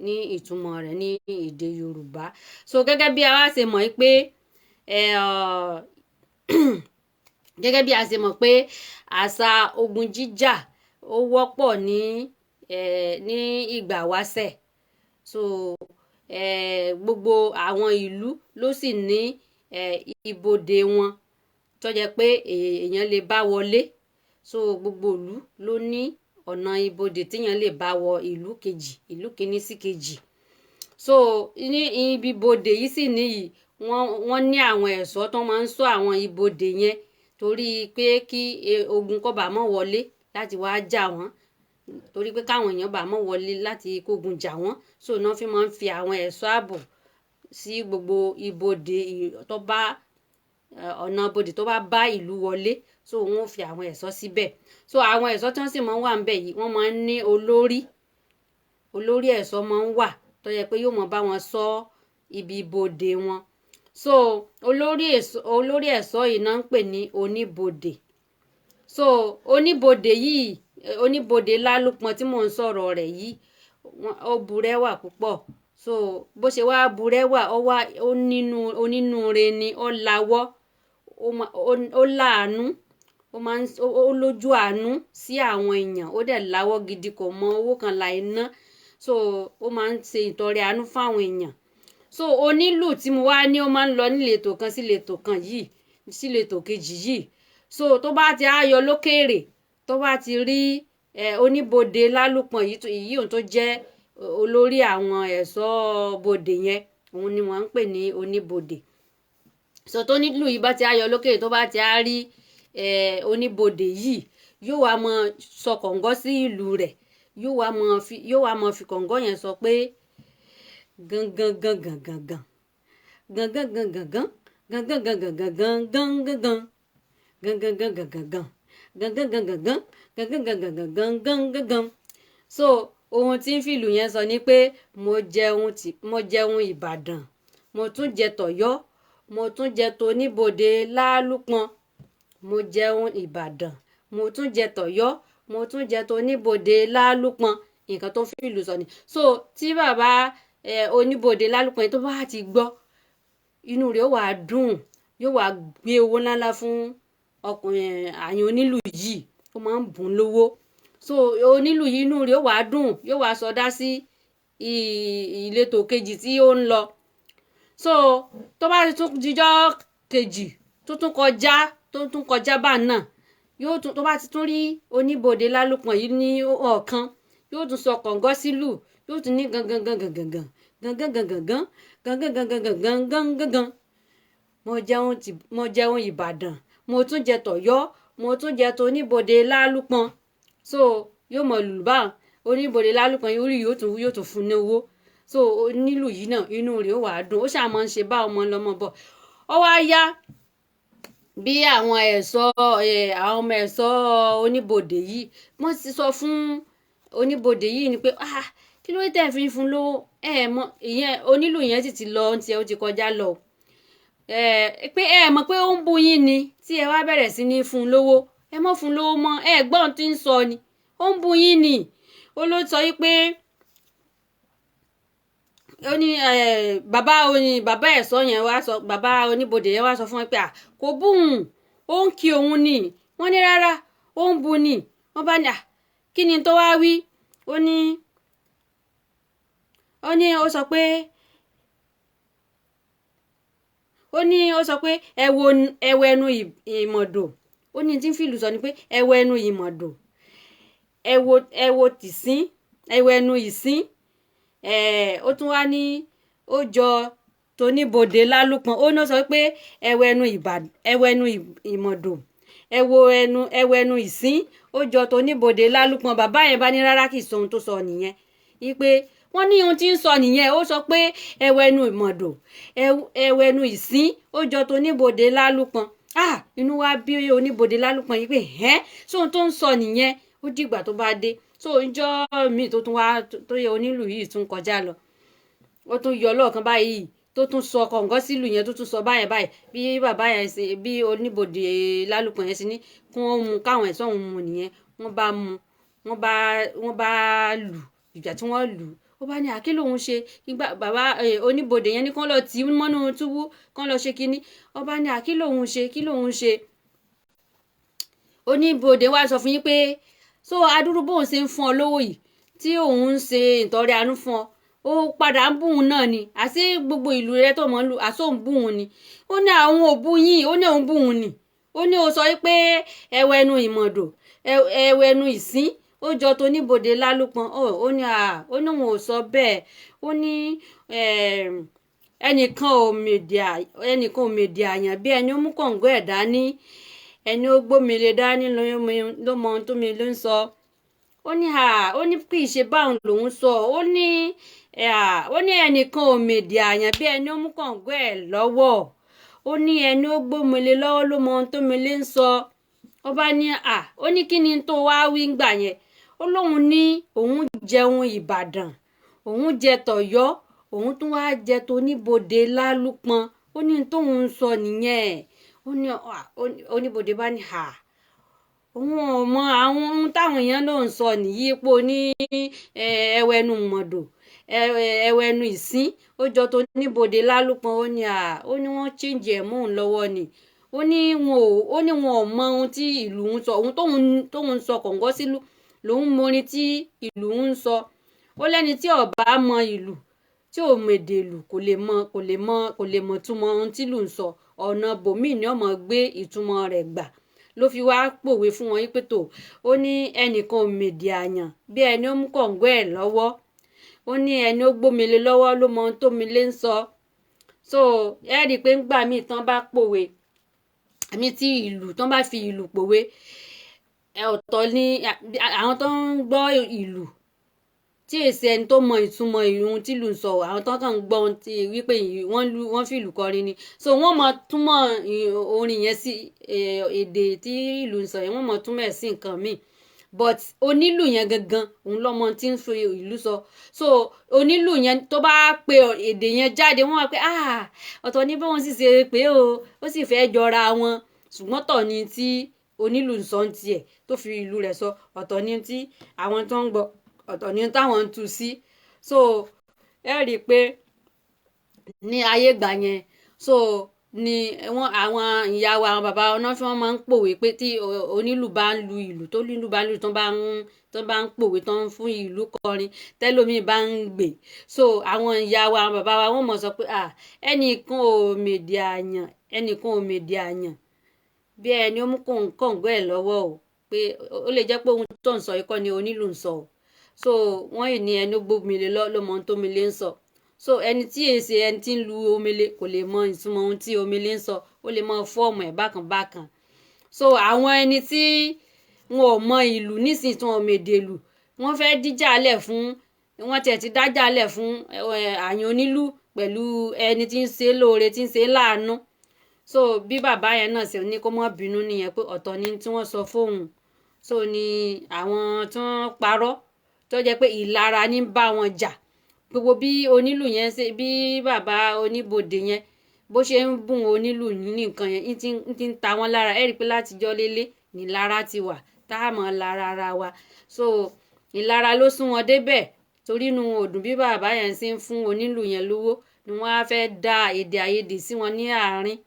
ní ìtumọ̀ rẹ̀ ní èdè Yorùbá. So gẹ́gẹ́ bí a wá ṣe mọ̀ pé gẹ́gẹ́ bí a ṣe mọ̀ pé àṣà ogun jíjà ó wọ́pọ̀ ní ìgbà wáṣẹ̀. So gbogbo àwọn ìlú ló sì ní ibodè wọn tó jẹ́ pé èèyàn lè bá wọlé. So gbogbo ìlú ló ní ọ̀nà ibodè téèyàn lè bá wọ ìlú kejì, ìlú kìíní sí kejì. So ní ibi ibodè yìí sì níyì, wọ́n ní àwọn ẹ̀ṣọ́ tó máa ń ṣọ́ àwọn ibodè yẹn, torí pé kí ogun kó bá má wọlé láti wá jà wọ́n, torí pé káwọn èèyàn bá má wọlé láti kógun jà wọ́n. So náà fi máa ń fi àwọn ẹ̀ṣọ́ ààbò sí gbogbo ibodè tó bá ọ̀nà ibodè tó bá bá ìlú wọlé. So wọ́n ó fi àwọn ẹ̀ṣọ́ síbẹ̀. So àwọn ẹ̀ṣọ́ tí wọ́n sì máa ń wà níbẹ̀ yìí, wọ́n máa ń ní olórí. Olórí ẹ̀ṣọ́ máa ń wà tó yẹ pé yóò máa bá wọn ṣọ́ ibi ibodè wọn. So olórí ẹ̀ṣọ́ yìí náà ń pè ní oníbodè. So oníbodè yìí, oníbodè Lálùpọ̀n tí mò ń sọ̀rọ̀ rẹ̀ yìí, ó burẹ́wà púpọ̀. So bó ṣe wá burẹ́wà, ó wá ó nínú onínúure ni, ó lawọ́, ó láàánú, ó máa ń ó lójú àánú sí àwọn èèyàn, ó dẹ̀ láwọ́ gidi, kò mọ owó kan láì ná. So ó máa ń ṣe ìtọrẹ àánú fáwọn èèyàn. So onílù tí mo wá ní ó máa ń lọ níletò kan sí ìletò kan yìí, sí ìletò kejì yìí. So tó bá ti á yọ lókèèrè, tó bá ti rí oníbodè Lálùpọ̀n yìí, èyí òun tó jẹ́ olórí àwọn ẹ̀ṣọ́ bodè yẹn, òun ni wọ́n ń pè ní oníbodè. So tó nílù yìí bá ti á yọ lókèèrè, tó bá ti á rí oníbodè yìí, yóò wá mọ sọ kọ̀ǹgọ́ sí ìlú rẹ̀, yóò wá mọ fi kọ̀ǹgọ́ yẹn sọ pé gangan gangan gangan gangan gangan gangan gangan gangan gangan gangan gangan gangan gangan gangan gangan gangan gangan gangan gangan. So ohun tí ń fìlù yẹn sọ ni pé mo jẹun Ìbàdàn, mo tún jẹ tọ̀yọ́, mo tún jẹ toníbodè Lálùpọ̀n. Mo jẹun Ìbàdàn, mo tún jẹ tọ̀yọ́, mo tún jẹ toníbodè Lálùpọ̀n. Nǹkan tó ń fìlù sọ ni. So tí bàbá oníbodè Lálùpọ̀n tó bá ti gbọ́, inú rẹ̀ ó wà dùn, yóò wá gbé owó ńláńlá fún ọkùnrin àyàn onílù yìí, ó máa ń bùn lówó. So onílù yìí, inú rẹ̀ ó wà dùn, yóò wá sọdá sí ìletò kejì tí ó ń lọ. So tó bá tún dijọ́ kejì tó tún kọjá bá náà, yóò tún tó bá ti tún rí oníbodè Lálùpọ̀n yìí ní ọ̀kan, yóò tún sọ kọ̀ǹgọ́ sílù, yóò tún ní gangan gangan gangan gangan gangan gangan gangan gangan gangan gangan, mo jẹun Ìbàdàn, mo tún jẹ tọ̀yọ́, mo tún jẹ toníbodè Lálùpọ̀n. So yóò mọ lùlù báwọn, oníbodè Lálùpọ̀n orí yóò tún fún ní owó. So onílù yìí náà, inú rẹ̀ ó wàá dùn, ó ṣáà máa ń ṣe bá ọmọ lọmọ bọ̀. Ó wá yá, bí àwọn ẹ̀ṣọ́ àwọn ọmọ ẹ̀ṣọ́ oníbodè yìí, wọ́n ti sọ fún oníbodè yìí ni pé, ah, kí ló dé tẹ́ fi ń fún lówó? Ẹ mọ̀ ìyẹn, onílù yẹn sì ti lọ ohun tí ó ti kọjá lọ, pé ẹ mọ̀ pé ó ń bú yín ni tí ẹ wá bẹ̀rẹ̀ sí ní fún lówó. Ẹ mọ̀ fún lówó mọ́, ẹ gbọ́n tí ń sọ ni, ó ń bú yín ni. Ó ló sọ yìí pé ó ní bàbá oní bàbá ẹ̀ṣọ́ yẹn wá sọ, bàbá oníbodè yẹn wá sọ fún wọn pé à kò bú òun, ó ń kí òun ni. Wọ́n ní rárá, ó ń bu ni. Wọ́n bá ní à kí ni tó wá wí? Ó ní ó sọ pé ó sọ pé ẹ wo ẹnu ìmọ̀dò. Ó ní tí ń fìlù sọ ni pé ẹ wo ẹnu ìmọ̀dò, ẹ wo tìsín, ẹ wo ẹnu ìsín. Ó tún wá ní ó jọ tóníbodè lálùpọ̀n. Ó náà sọ pé ẹwẹ́nu ẹwẹ́nu ìmọ̀dò, ẹwo ẹnu ẹwẹ́nu ìsín, ó jọ tóníbodè lálùpọ̀n. Bàbá yẹn bá ní rárá, kì í sọ ohun tó sọ nìyẹn, wípé wọ́n ní ohun tí ń sọ nìyẹn. Ó sọ pé ẹwẹ́nu ìmọ̀dò, ẹwẹ́nu ìsín, ó jọ tóníbodè lálùpọ̀n. Ah, inú wa bí oníbodè lálùpọ̀n yìí pé ẹ́ sóhun tó ń sọ nìyẹn. Ó dìgbà tó bá dé. So ìjọ míì tó tún wá tó yẹ, onílù yìí tún kọjá lọ, ó tún yọ lọ́ọ̀kan báyìí, tó tún sọ kọ̀ǹgọ́ sílù yẹn, tó tún sọ báyẹn báyìí, bí bàbá yẹn ṣe, bí oníbodè lálùpọ̀n yẹn ṣe ní kí wọ́n mú, káwọn ẹ̀ṣọ́ òun mú nìyẹn. Wọ́n bá mú, wọ́n bá lù. Ìgbà tí wọ́n lù, ó bá ní àkí lòun ṣe nígbà bàbá oníbodè yẹn ní kán lọ tì í mọ́nú túbú, kán lọ ṣe kínní. Ó bá ní àkí lòun ṣe, kí lòun ṣe? Oníbodè wá sọ fún yín pé so adúrú bóun ṣe ń fún ọ lówó yìí, tí òun ń ṣe ìtọrẹ àánú fún ọ, ó padà ń bùn náà ni. Àṣé gbogbo ìlú rẹ tó mọ̀ ń lu, àṣé òun bùn ni? Ó ní àwọn ò bú yín. Ó ní òun bùn ni. Ó ní ó sọ pé ẹwẹ́nu ìmọ̀dò, ẹwẹ́nu ìsín, ó jọ tóníbodè lálùpọ̀n. Ó ní ó ní òun ò sọ bẹ́ẹ̀. Ó ní ẹnìkan ò mèdè àyàn bí ẹni ó mú kọ̀ǹgọ́ ẹ̀ dání, ẹni ó gbómìnira dání ló mọ ohun tó mi ló ń sọ. Ó ní ó ní kì í ṣe báwọn lòun sọ. Ó ní ẹnìkan ò mèdè àyàn bí ẹni ó mú kọ̀ǹgọ́ ẹ̀ lọ́wọ́. Ó ní ẹni ó gbómìnira lọ́wọ́ ló mọ ohun tó mi lè ń sọ. Ó bá ní ó ní kí ni tó wá wí ngbà yẹn? Ó lóun ní òun jẹun Ìbàdàn, òun jẹ tọ̀yọ́, òun tún wá jẹ tóníbodè lálùpọ̀n. Ó ní tóun ń sọ nìyẹn. Ó ní oníbodè bá ní òun ò mọ àwọn ohun táwọn èèyàn ló ń sọ nìyí pò ní ẹwẹnu mọ̀dò, ẹwẹnu ìsín, ó jọ tóníbodè lálùpọ̀n. Ó ní ó ní wọ́n change ẹ̀ mọ́ òun lọ́wọ́ ni. Ó ní wọn ò mọ ohun tí ìlú ń sọ. Ohun tóun sọ kọ̀ǹgọ́ sílùú lòun mọrin tí ìlú ń sọ. Ó lẹ́ni tí ó bá mọ ìlú, tí ò mèdè ìlú, kò lè mọ túmọ̀ ohun tí ìlú ń sọ. Ọ̀nà bòmíì ni ọmọ gbé ìtumọ̀ rẹ̀ gbà ló fi wá pòwe fún wọn pé tó. Ó ní ẹnìkan ò mèdè àyàn bí ẹni ó mú kọ̀ǹgọ́ ẹ̀ lọ́wọ́. Ó ní ẹni ó gbómele lọ́wọ́ ló mọ ohun tómele ń sọ. So ẹ rí i pé ńgbà míì tán bá pòwe àmì tí ìlú, tán bá fi ìlú pòwe, ọ̀tọ̀ ni àwọn tó ń gbọ́ ìlú, tí èsì ẹni tó mọ ìtumọ̀ ohun tí ìlú ń sọ. Àwọn tó kàn ń gbọ́ ohun tí wípé wọ́n lu, wọ́n fi ìlú kọrin ni, so wọ́n mọ túmọ̀ orin yẹn sí èdè tí ìlú ń sọ yẹn, wọ́n mọ túmọ̀ ẹ̀ sí nǹkan míì. But onílù yẹn gangan, òun lọ́mọ tí ń fi ìlú sọ. So onílù yẹn tó bá pe èdè yẹn jáde, wọ́n wá pé, "Ah, ọ̀tọ̀ ní bí wọ́n sì ṣe pé o, ó sì fẹ́ jọra wọn." Ṣùgbọ́n tọ̀ ni tí onílù ń sọ ń tiẹ̀ tó fi ìlú rẹ̀ sọ, ọ̀tọ̀ ni tí àwọn tó ń gbọ́, ọ̀tọ̀ ni táwọn ń tú sí. So ẹ rí i pé ní ayé ìgbà yẹn, so ni wọ́n, àwọn ìyá wa, àwọn bàbá wa náà fi wọ́n máa ń pòwe pé tí onílù bá ń lu ìlù, tó nílù bá ń lu, tó bá ń pòwe, tó ń fún ìlú kọrin, tẹ́lómi bá ń gbè. So àwọn ìyá wa, àwọn bàbá wa, wọ́n mọ̀ sọ pé, "Ah, ẹnìkan ò mèdè àyàn, ẹnìkan ò mèdè àyàn bí ẹni ó mú kọ̀ǹgọ́ ẹ̀ lọ́wọ́ o," pé ó lè jẹ́ pé ohun tó ń sọ yìí kọ́ ni onílù ń sọ o. So wọ́n yìí ní ẹni ó gbómìnira lọ ló mọ ohun tó mi lè ń sọ. So ẹni tí èsì ẹni tí ń lu omele kò lè mọ ìtumọ̀ ohun tí omele ń sọ, ó lè mọ fọ́ọ̀mù ẹ̀ bákan bákan. So àwọn ẹni tí wọn ò mọ ìlú nísìnyí, tí wọn ò mèdè ìlú, wọ́n fẹ́ díjà lẹ̀ fún, wọ́n tiẹ̀ ti dájà lẹ̀ fún àyàn onílù pẹ̀lú ẹni tí ń ṣe lóore, tí ń ṣe láàánú. So bí bàbá yẹn náà ṣe ní kó má bínú nìyẹn, pé ọ̀tọ̀ ni tí wọ́n sọ fóun. So ni àwọn tí wọ́n parọ́, tó jẹ́ pé ìlara ní bá wọn jà, gbogbo bí onílù yẹn ṣe, bí bàbá oníbodè yẹn bó ṣe ń bùn onílù ní nǹkan yẹn, ń ti ń ta wọ́n lára. Ẹ rí i pé látijọ́ lélẹ̀ nílara ti wà tá a mọ̀ lára ara wa. So ìlara ló sún wọn débẹ̀, torí inú wọn ò dùn bí bàbá yẹn ṣe ń fún onílù yẹn lówó, ni wọ́n á fẹ́ dá èdè àìyedè sí wọn ní àárín,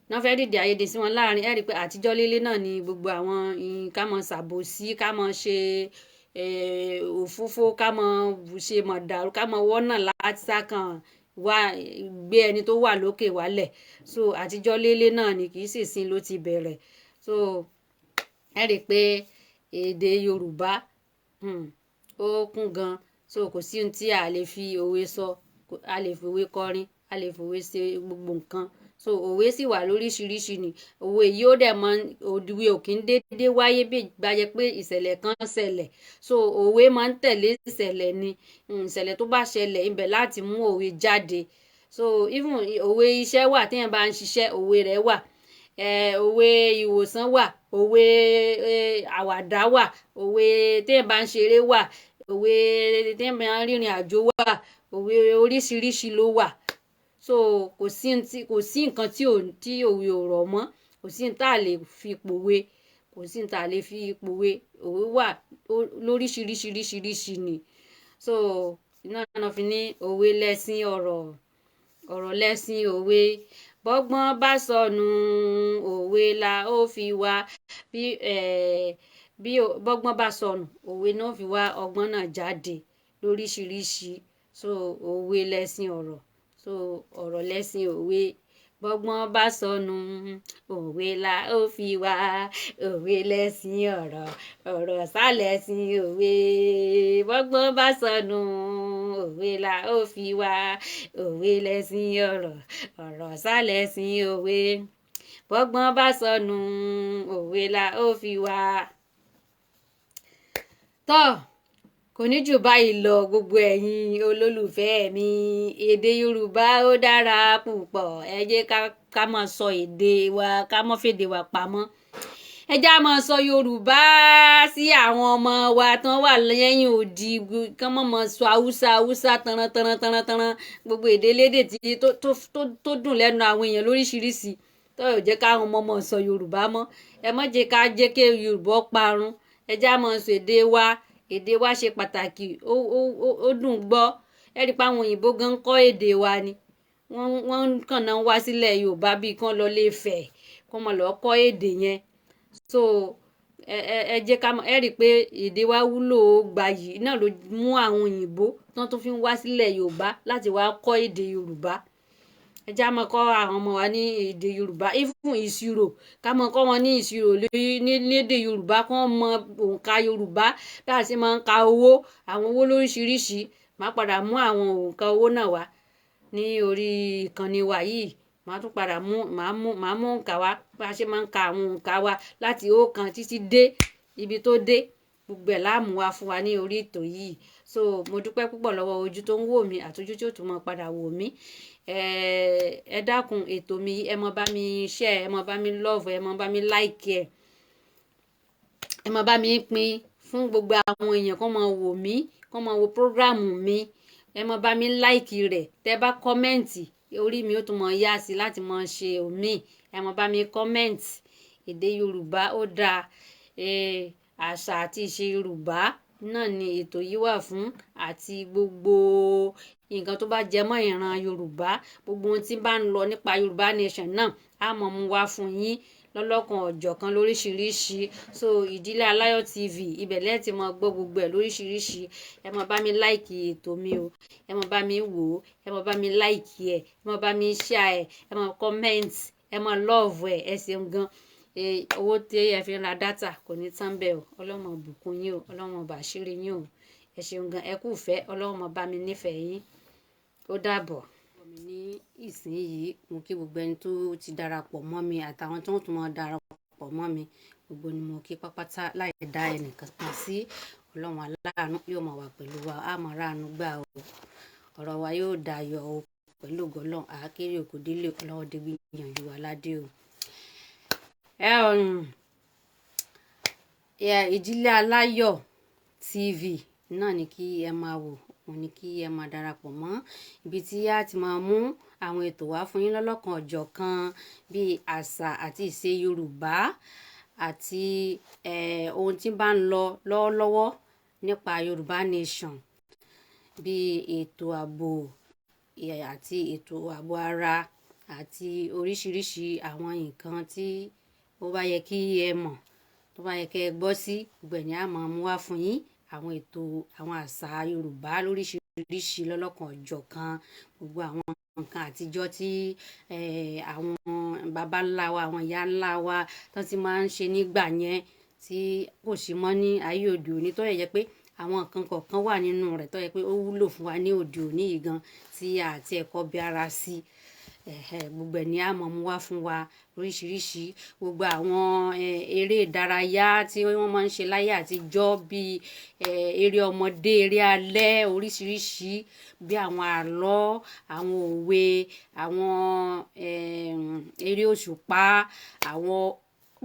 wọ́n fẹ́ dìde àìyedè sí wọn láàrin. Ẹ rí i pé àtijọ́ lélẹ̀ náà ni gbogbo àwọn ká mọ ṣàbòsí, ká mọ ṣe òfófó, ká mọ ṣe mọ̀dàrú, ká mọ wọ́nà láti sákàn wá gbé ẹni tó wà lókè wálẹ̀. So àtijọ́ lélẹ̀ náà ni, kì í sì sin ló ti bẹ̀rẹ̀. So ẹ rí i pé èdè Yorùbá ó kún gan. So kò sí ohun tí a lè fi òwe sọ. A lè fi òwe kọrin, A lè fòwe ṣe gbogbo nǹkan. So òwe sì wà lóríṣiríṣi ni. Òwe yìí ó dẹ̀ mọ, òwe ò kí ń déédéé wáyé bí bá jẹ́ pé ìṣẹ̀lẹ̀ kan ṣẹlẹ̀. So òwe máa ń tẹ̀lé ìṣẹ̀lẹ̀ ni. Ìṣẹ̀lẹ̀ tó bá ṣẹlẹ̀, ibẹ̀ láti mú òwe jáde. So even òwe iṣẹ́ wà, téèyàn bá ń ṣiṣẹ́, òwe rẹ̀ wà. Òwe ìwòsàn wà, òwe àwàdà wà, òwe téèyàn bá ń ṣeré wà, òwe téèyàn bá ń rìnrìn àjò wà. Òwe oríṣiríṣi ló wà. So kò sí nǹkan tí òwe ò rọ̀ mọ́. Kò sí ní tá a lè fi pòwe, kò sí ní tá a lè fi pòwe. Òwe wà lóríṣiríṣiríṣiríṣi ni. So iná náà fi ní òwe lẹ́ṣin ọ̀rọ̀, ọ̀rọ̀ lẹ́ṣin òwe. Bọ́gbọ́n bá sọnù, òwe la ó fi wá. Bí bọ́gbọ́n bá sọnù, òwe náà fi wá ọgbọ́n náà jáde lóríṣiríṣi. So òwe lẹ́ṣin ọ̀rọ̀, so ọ̀rọ̀ lẹ́ṣin òwe. Bọ́gbọ́n bá sọnù, òwe la ó fi wá. Òwe lẹ́ṣin ọ̀rọ̀, ọ̀rọ̀ sálẹ̀ṣin òwe. Bọ́gbọ́n bá sọnù, òwe la ó fi wá. Òwe lẹ́ṣin ọ̀rọ̀, ọ̀rọ̀ sálẹ̀ṣin òwe. Bọ́gbọ́n bá sọnù, òwe la ó fi wá. Tọ́, kò ní jù báyìí lọ. Gbogbo ẹ̀yin olólùfẹ́ mi, èdè Yorùbá ó dára púpọ̀. Ẹ jẹ́ ká máa sọ èdè wa, ká má fèdè wa pamọ́. Ẹ já máa sọ Yorùbá sí àwọn ọmọ wa tán wà lẹ́yìn odi, kán má máa sọ Haúsá Haúsá tanran tanran tanran tanran, gbogbo èdè lédè tí tó dùn lẹ́nu àwọn èèyàn lóríṣiríṣi, tó yóò jẹ́ káwọn ọmọ máa sọ Yorùbá mọ́. Ẹ má jẹ́ ká jẹ́ kí Yorùbá parun. Ẹ já máa sọ èdè wa. Èdè wa ṣe pàtàkì, ó dùn gbọ́. Ẹ rí i pé àwọn òyìnbó gan ń kọ́ èdè wa ni. Wọ́n kàn náà wá sílẹ̀ Yorùbá bíi kán lọ lè fẹ̀ kán mọ̀ lọ́ kọ́ èdè yẹn. So ẹ jẹ́ ká ẹ rí i pé èdè wa wúlò, ó gbayì náà ló mú àwọn òyìnbó tán tó fi ń wá sílẹ̀ Yorùbá láti wá kọ́ èdè Yorùbá. Ẹ jẹ́ á máa kọ́ àwọn ọmọ wa ní èdè Yorùbá, even ìṣirò, ká máa kọ́ wọn ní ìṣirò lédè Yorùbá, kán mọ òǹkà Yorùbá, bí a ṣe máa ń ka owó, àwọn owó lóríṣiríṣi. Máa padà mú àwọn òǹkà owó náà wá ní orí ìkànnì wa yìí. Màá tún padà mú màá mú òǹkà wá, bí a ṣe máa ń ka àwọn òǹkà wa láti ọ̀kan títí dé ibi tó dé. Gbogbo ẹ̀ láàmú wá fún wa ní orí ètò yìí. So mo dúpẹ́ púpọ̀ lọ́wọ́ ojú tó ń wò mí àti ojú tí ó tún máa padà wò mí. Ẹ dákun, ètò mi, ẹ mọ bá mi share, ẹ mọ bá mi love, ẹ mọ bá mi like, ẹ mọ bá mi pín fún gbogbo àwọn èèyàn kó máa wò mí, kó máa wo program mi. Ẹ mọ bá mi like rẹ̀. Tẹ́ bá comment, orí mi ó tún máa yá sí láti máa ṣe òmíì. Ẹ mọ bá mi comment. Èdè Yorùbá ó dáa. Àṣà àti ìṣe Yorùbá náà ni ètò yìí wà fún, àti gbogbo nǹkan tó bá jẹ mọ́ ìran Yorùbá. Gbogbo ohun tí bá ń lọ nípa Yorùbá Nation náà, á mọ̀ mú wá fún yín lọ́lọ́kan ọ̀jọ̀kan lóríṣiríṣi. So Ìdílé Aláyọ̀ TV, ibẹ̀ lẹ́ẹ̀ tí mo gbọ́ gbogbo ẹ̀ lóríṣiríṣi. Ẹ máa bá mi like ètò mi o, ẹ máa bá mi wò ó, ẹ máa bá mi like ẹ, ẹ máa bá mi share ẹ, ẹ máa comment, ẹ máa love ẹ. Ẹ ṣeun gan. Owó tí ẹ fi ń ra data kò ní tán bẹ́ẹ̀ o. Ọlọ́run máa bùkún yín o, Ọlọ́run máa bàṣírí yín o. Ẹ ṣeun gan, ẹ kú ìfẹ́. Ọlọ́run máa bá mi nífẹ̀ẹ́ yín. Ó dàbọ̀. Mi ní ìsinyìí, mo kí gbogbo ẹni tó ti darapọ̀ mọ́ mi àtàwọn tó ń tún máa darapọ̀ mọ́ mi. Gbogbo ni mo kí pápátá láì dá ẹnìkan kan sí. Ọlọ́run aláàánú yóò máa wà pẹ̀lú wa, á máa ráàánú gbà o. Ọ̀rọ̀ wa yóò dayọ̀ o pẹ̀lú ògo Ọlọ́run. Àákéré òkò délé, ọlọ́wọ́ débi yanjú wa ládé o. Ìdílé Aláyọ̀ TV náà ni kí ẹ máa wò, òun ni kí ẹ máa darapọ̀ mọ́, ibi tí a ti máa mú àwọn ètò wá fún yín lọ́lọ́kan ọ̀jọ̀kan, bíi àṣà àti ìṣe Yorùbá àti ohun tí bá ń lọ lọ́wọ́lọ́wọ́ nípa Yorùbá Nation, bíi ètò ààbò àti ètò ààbò ara àti oríṣiríṣi àwọn nǹkan tí ó bá yẹ kí ẹ mọ̀, tó bá yẹ kí ẹ gbọ́ sí. Gbogbo ẹ̀ ní a máa mú wá fún yín. Àwọn ètò, àwọn àṣà Yorùbá lóríṣiríṣi lọ́lọ́kan ọ̀jọ̀kan, gbogbo àwọn nǹkan àtijọ́ tí àwọn baba ńlá wa, àwọn ìyá ńlá wa tó ti máa ń ṣe nígbà yẹn, tí kò sí mọ́ ní ayé òde òní, tó yẹ jẹ́ pé Àwọn nǹkan kọ̀ọ̀kan wà nínú rẹ̀ tó yẹ pé ó wúlò fún wa ní òde òní yìí gan tí àti ẹ̀kọ́ bí ara sí. Gbogbo ẹ̀ ni a máa mú wá fún wa lóríṣiríṣi. Gbogbo àwọn eré ìdárayá tí wọ́n máa ń ṣe láyé àtijọ́ bí eré ọmọdé, eré alẹ́ oríṣiríṣi, bí àwọn àlọ́, àwọn òwe, àwọn eré òṣùpá, àwọn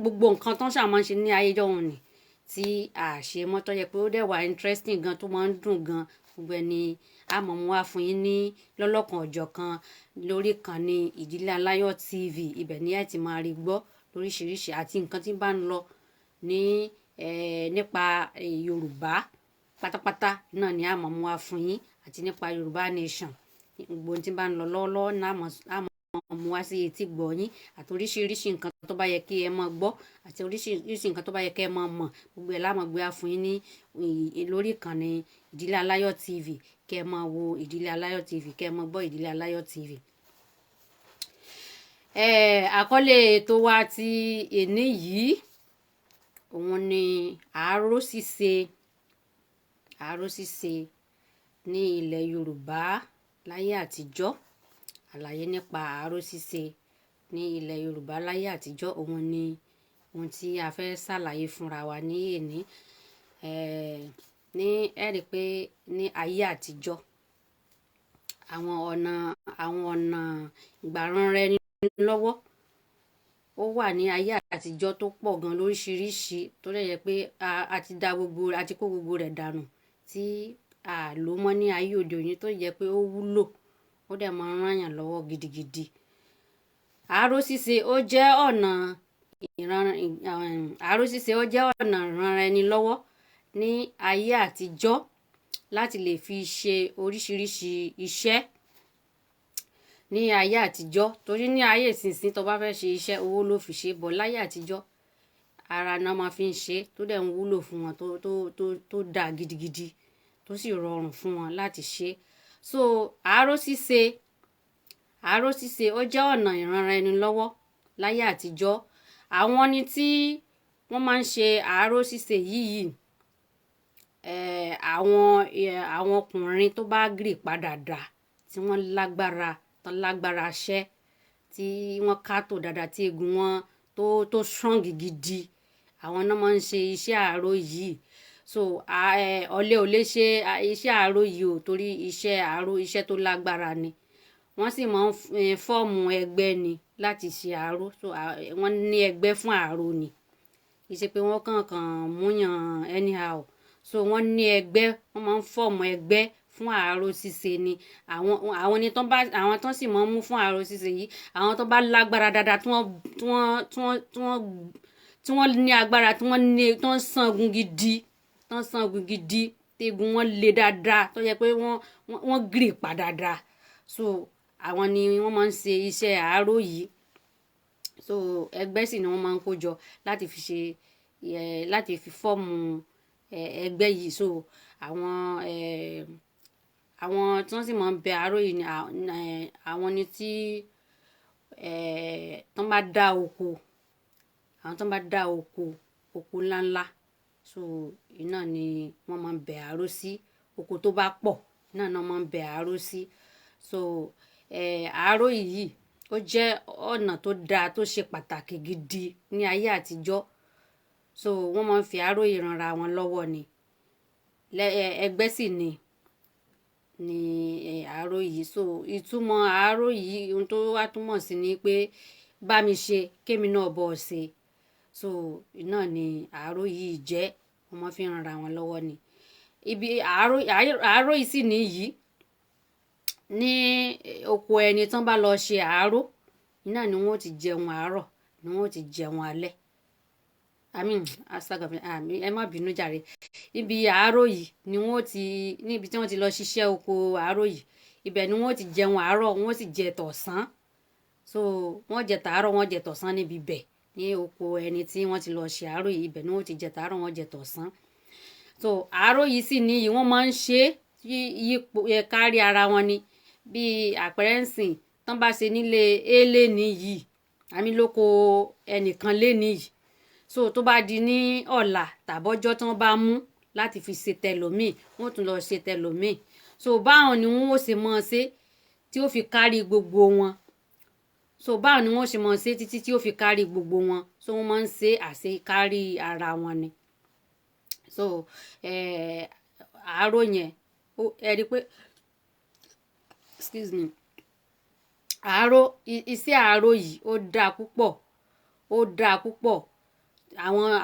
gbogbo nǹkan tó ń ṣà máa ń ṣe ní ayé ìjọ́un ni tí a ṣe mọ́, tó yẹ pé ó dẹ̀ wà interesting gan, tó máa ń dùn gan. Gbogbo ẹ̀ ni a máa mú wá fún yín ní lọ́lọ́kan ọ̀jọ̀kan lórí ìkànnì Ìdílé Aláyọ̀ TV. Ibẹ̀ ni ẹ ti máa rí gbọ́ lóríṣiríṣi àti nǹkan tí bá ń lọ ní nípa Yorùbá pátápátá náà ni a máa mú wá fún yín, àti nípa Yorùbá Nation. Gbogbo ohun tí bá ń lọ lọ́wọ́lọ́wọ́ náà a máa mú wá sí etí gbọ́ yín, àti oríṣiríṣi nǹkan tó bá yẹ kí ẹ máa gbọ́, àti oríṣiríṣi nǹkan tó bá yẹ kí ẹ máa mọ̀. Gbogbo ẹ̀ la máa gbé wá fún yín ní lórí ìkànnì Ìdílé Aláyọ̀ TV. Kí ẹ máa wo Ìdílé Aláyọ̀ TV, kí ẹ máa gbọ́ Ìdílé Aláyọ̀ TV. Àkọlé ètò wa ti èní yìí, òun ni àáró ṣíṣe, àáró ṣíṣe ní ilẹ̀ Yorùbá láyé àtijọ́. Àlàyé nípa àáró ṣíṣe ní ilẹ̀ Yorùbá láyé àtijọ́, òun ni ohun tí a fẹ́ ṣàlàyé fúnra wa ní èní. Ní ẹ rí pé ní ayé àtijọ́, àwọn ọ̀nà ìgbàranra ẹni lọ́wọ́ ó wà ní ayé àtijọ́ tó pọ̀ gan lóríṣiríṣi, tó dẹ̀ jẹ́ pé a ti da gbogbo, a ti kó gbogbo rẹ̀ dànù tí a lò mọ́ ní ayé òde òní, tó jẹ́ pé ó wúlò, ó dẹ̀ máa ń ràn yàn lọ́wọ́ gidigidi. Àáró ṣíṣe ó jẹ́ ọ̀nà ìran àáró ṣíṣe ó jẹ́ ọ̀nà ìranra ẹni lọ́wọ́ ní ayé àtijọ́ láti lè fi ṣe oríṣiríṣi iṣẹ́ ní ayé àtijọ́. Torí ní ayé ìsinsìnyí, tó bá fẹ́ ṣe iṣẹ́, owó ló fi ṣe bọ̀. Láyé àtijọ́, ara náà máa fi ń ṣe, tó dẹ̀ ń wúlò fún wọn, tó dáa gidigidi, tó sì rọrùn fún wọn láti ṣe. So àáró ṣíṣe ó jẹ́ ọ̀nà ìranra ẹni lọ́wọ́ láyé àtijọ́. Àwọn ni tí wọ́n máa ń ṣe àáró ṣíṣe yìí, àwọn ọkùnrin tó bá gìrì padà dà, tí wọ́n lágbára, tán lágbára ṣẹ́, tí wọ́n kátó dáadáa, tí eegun wọn tó strong gidi, àwọn náà máa ń ṣe iṣẹ́ àáró yìí. So ọ̀lẹ ò lè ṣe iṣẹ́ àáró yìí o, torí iṣẹ́ àáró, iṣẹ́ tó lágbára ni. Wọ́n sì máa ń form ẹgbẹ́ ni láti ṣe àáró. So wọ́n ní ẹgbẹ́ fún àáró ni, kì í ṣe pé wọ́n kàn kàn múyàn anyhow. So wọ́n ní ẹgbẹ́, wọ́n máa ń form ẹgbẹ́ fún àáró ṣíṣe ni. Àwọn ni tán bá, àwọn tán sì máa ń mú fún àáró ṣíṣe yìí, àwọn tó bá lágbára dáadáa, tí wọ́n ní agbára, tí wọ́n ní tán sangun gidi, tán sangun gidi, téegun wọn le dáadáa, tó yẹ pé wọ́n gírì pa dáadáa. So àwọn ni wọ́n máa ń ṣe iṣẹ́ àáró yìí. So ẹgbẹ́ sì ni wọ́n máa ń kó jọ láti fi ṣe ẹ, láti fi form ẹgbẹ́ yìí. So àwọn tí wọ́n sì máa ń bẹ àáró yìí ni àwọn ni tí tán bá dá oko, àwọn tán bá dá oko, oko ńláńlá. So iná ni wọ́n máa ń bẹ àáró sí. Oko tó bá pọ̀ náà ni wọ́n máa ń bẹ àáró sí. So àáró yìí, ó jẹ́ ọ̀nà tó dáa, tó ṣe pàtàkì gidi ní ayé àtijọ́. So wọ́n máa ń fi àáró yìí ranra wọn lọ́wọ́ ni. Ẹgbẹ́ sì ni àáró yìí. So ìtumọ̀ àáró yìí, ohun tó wá túmọ̀ sí ni pé bá mi ṣe, kémi náà bọ́ ọ ṣe. So iná ni àáró yìí jẹ́. Wọ́n máa fi ń ranra wọn lọ́wọ́ ni. Ibi àáró yìí sì níyìí, ní oko ẹni tán bá lọ ṣe àáró, iná ni wọ́n ti jẹun àárọ̀, ni wọ́n ti jẹun alẹ́. I mean, asagàfẹ, àmì, ẹ má bínú jàre. Ibi àáró yìí ni wọ́n ti, níbi tí wọ́n ti lọ ṣiṣẹ́ oko àáró yìí, ibẹ̀ ni wọ́n ti jẹun àárọ̀, wọ́n sì jẹ tọ̀sán. So wọ́n jẹ tàárọ̀, wọ́n jẹ tọ̀sán níbi bẹ̀ ní oko ẹni tí wọ́n ti lọ ṣe àáró yìí. Ibẹ̀ ni wọ́n ti jẹ tàárọ̀, wọ́n jẹ tọ̀sán. So àáró yìí sì níyì, wọ́n máa ń ṣe é yípo kárí ara wọn ni. Bí àpẹẹrẹ ń sìn, tán bá ṣe nílé éèlé nìyí, àmì lóko ẹnìkan lé nìyí, so tó bá di ní ọ̀la tàbọ́jọ́ tí wọ́n bá mú láti fi ṣe tẹlòmíì, wọ́n tún lọ ṣe tẹlòmíì. So báwọn ni wọ́n ó ṣe mọ́ ṣe tí ó fi kárí gbogbo wọn. So báwọn ni wọ́n ṣe mọ́ ṣe títí tí ó fi kárí gbogbo wọn. So wọ́n máa ń ṣe àṣekárí ara wọn ni. So àárò yẹn, ẹ rí i pé, excuse me, àárò, iṣẹ́ àárò yìí ó dáa púpọ̀, ó dáa púpọ̀.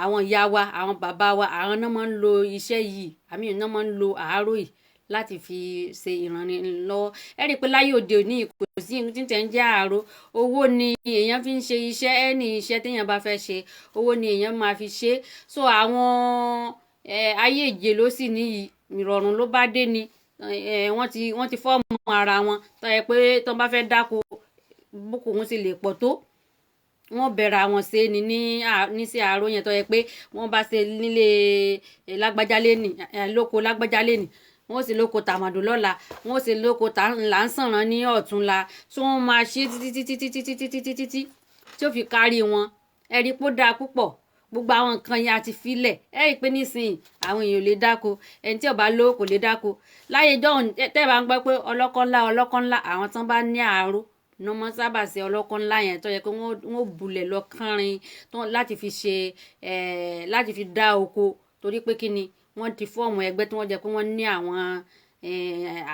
Àwọn ìyá wa, àwọn bàbá wa, àwọn náà máa ń lo iṣẹ́ yìí, àmì náà máa ń lo àárò yìí láti fi ṣe ìrànlọ́wọ́. Ẹ rí i pé láyé òde òní kò sí nǹkan tí ń tẹ̀ ń jẹ́ àárò. Owó ni èèyàn fi ń ṣe iṣẹ́. Ẹni iṣẹ́ téèyàn bá fẹ́ ṣe, owó ni èèyàn máa fi ṣe. So àwọn ayé ìjè ló sì ní ìrọ̀rùn ló bá dé ni. Wọ́n ti form ara wọn tó yẹ pé tó bá fẹ́ dáko, bókò wọn sì lè pọ̀ tó, wọ́n bẹ̀rẹ̀ àwọn ṣe ni ní sí àárò yẹn, tó yẹ pé wọ́n bá ṣe nílé lágbájá lẹ́nì, lóko lágbájá lẹ́nì, wọ́n sì lóko tàmàdù lọ́la, wọ́n sì lóko là ń sànràn ní ọ̀túnla. So wọ́n máa ṣe títí títí títí títí títí títí tí ó fi kárí wọn. Ẹ rí pé ó dáa púpọ̀. Gbogbo àwọn nǹkan yẹn a ti filẹ̀. Ẹ rí i pé nísìnyí àwọn èèyàn ò lè dáko. Ẹni tí ó bá lówó kò lè dáko. Láyé jọ́hun, tẹ́ bá ń gbọ́ pé ọlọ́kọ́ ńlá, ọlọ́kọ́ ńlá, àwọn tán bá ní àárò ní wọ́n sábà ṣe ọlọ́kọ́ ńlá yẹn, tó yẹ pé wọ́n bulẹ̀ lọ kánrin láti fi ṣe láti fi dá oko. Torí pé kí ni? Wọ́n ti form ẹgbẹ́ tí wọ́n jẹ́ pé wọ́n ní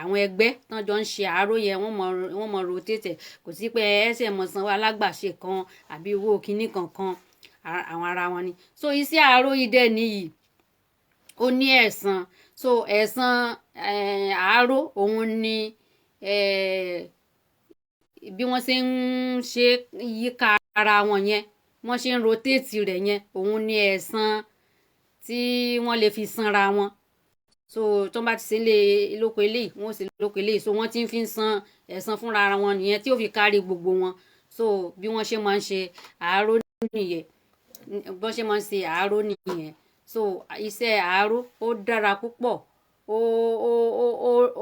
àwọn ẹgbẹ́ tán jọ ń ṣe àárò yẹn. Wọ́n mọ rotate. Kò sí pé ẹsẹ̀ mọ̀ sanwó alágbàṣe kan àbí owó kinní kankan, àwọn ara wọn ni. So iṣẹ́ àárò yìí dẹ̀ níyì, ó ní ẹ̀san. So ẹ̀san àárò òun ni bí wọ́n ṣe ń ṣe yíká ara wọn yẹn, wọ́n ṣe ń rotate rẹ̀ yẹn, òun ni ẹ̀san tí wọ́n lè fi sanra wọn. So tó bá ti ṣe lé lóko eléyìí, wọ́n sì lóko eléyìí. So wọ́n ti ń fi san ẹ̀san fúnra ara wọn nìyẹn tí ó fi kárí gbogbo wọn. So bí wọ́n ṣe máa ń ṣe àárò nìyẹn, bí wọ́n ṣe máa ń ṣe àárò nìyẹn. So iṣẹ́ àárò ó dára púpọ̀,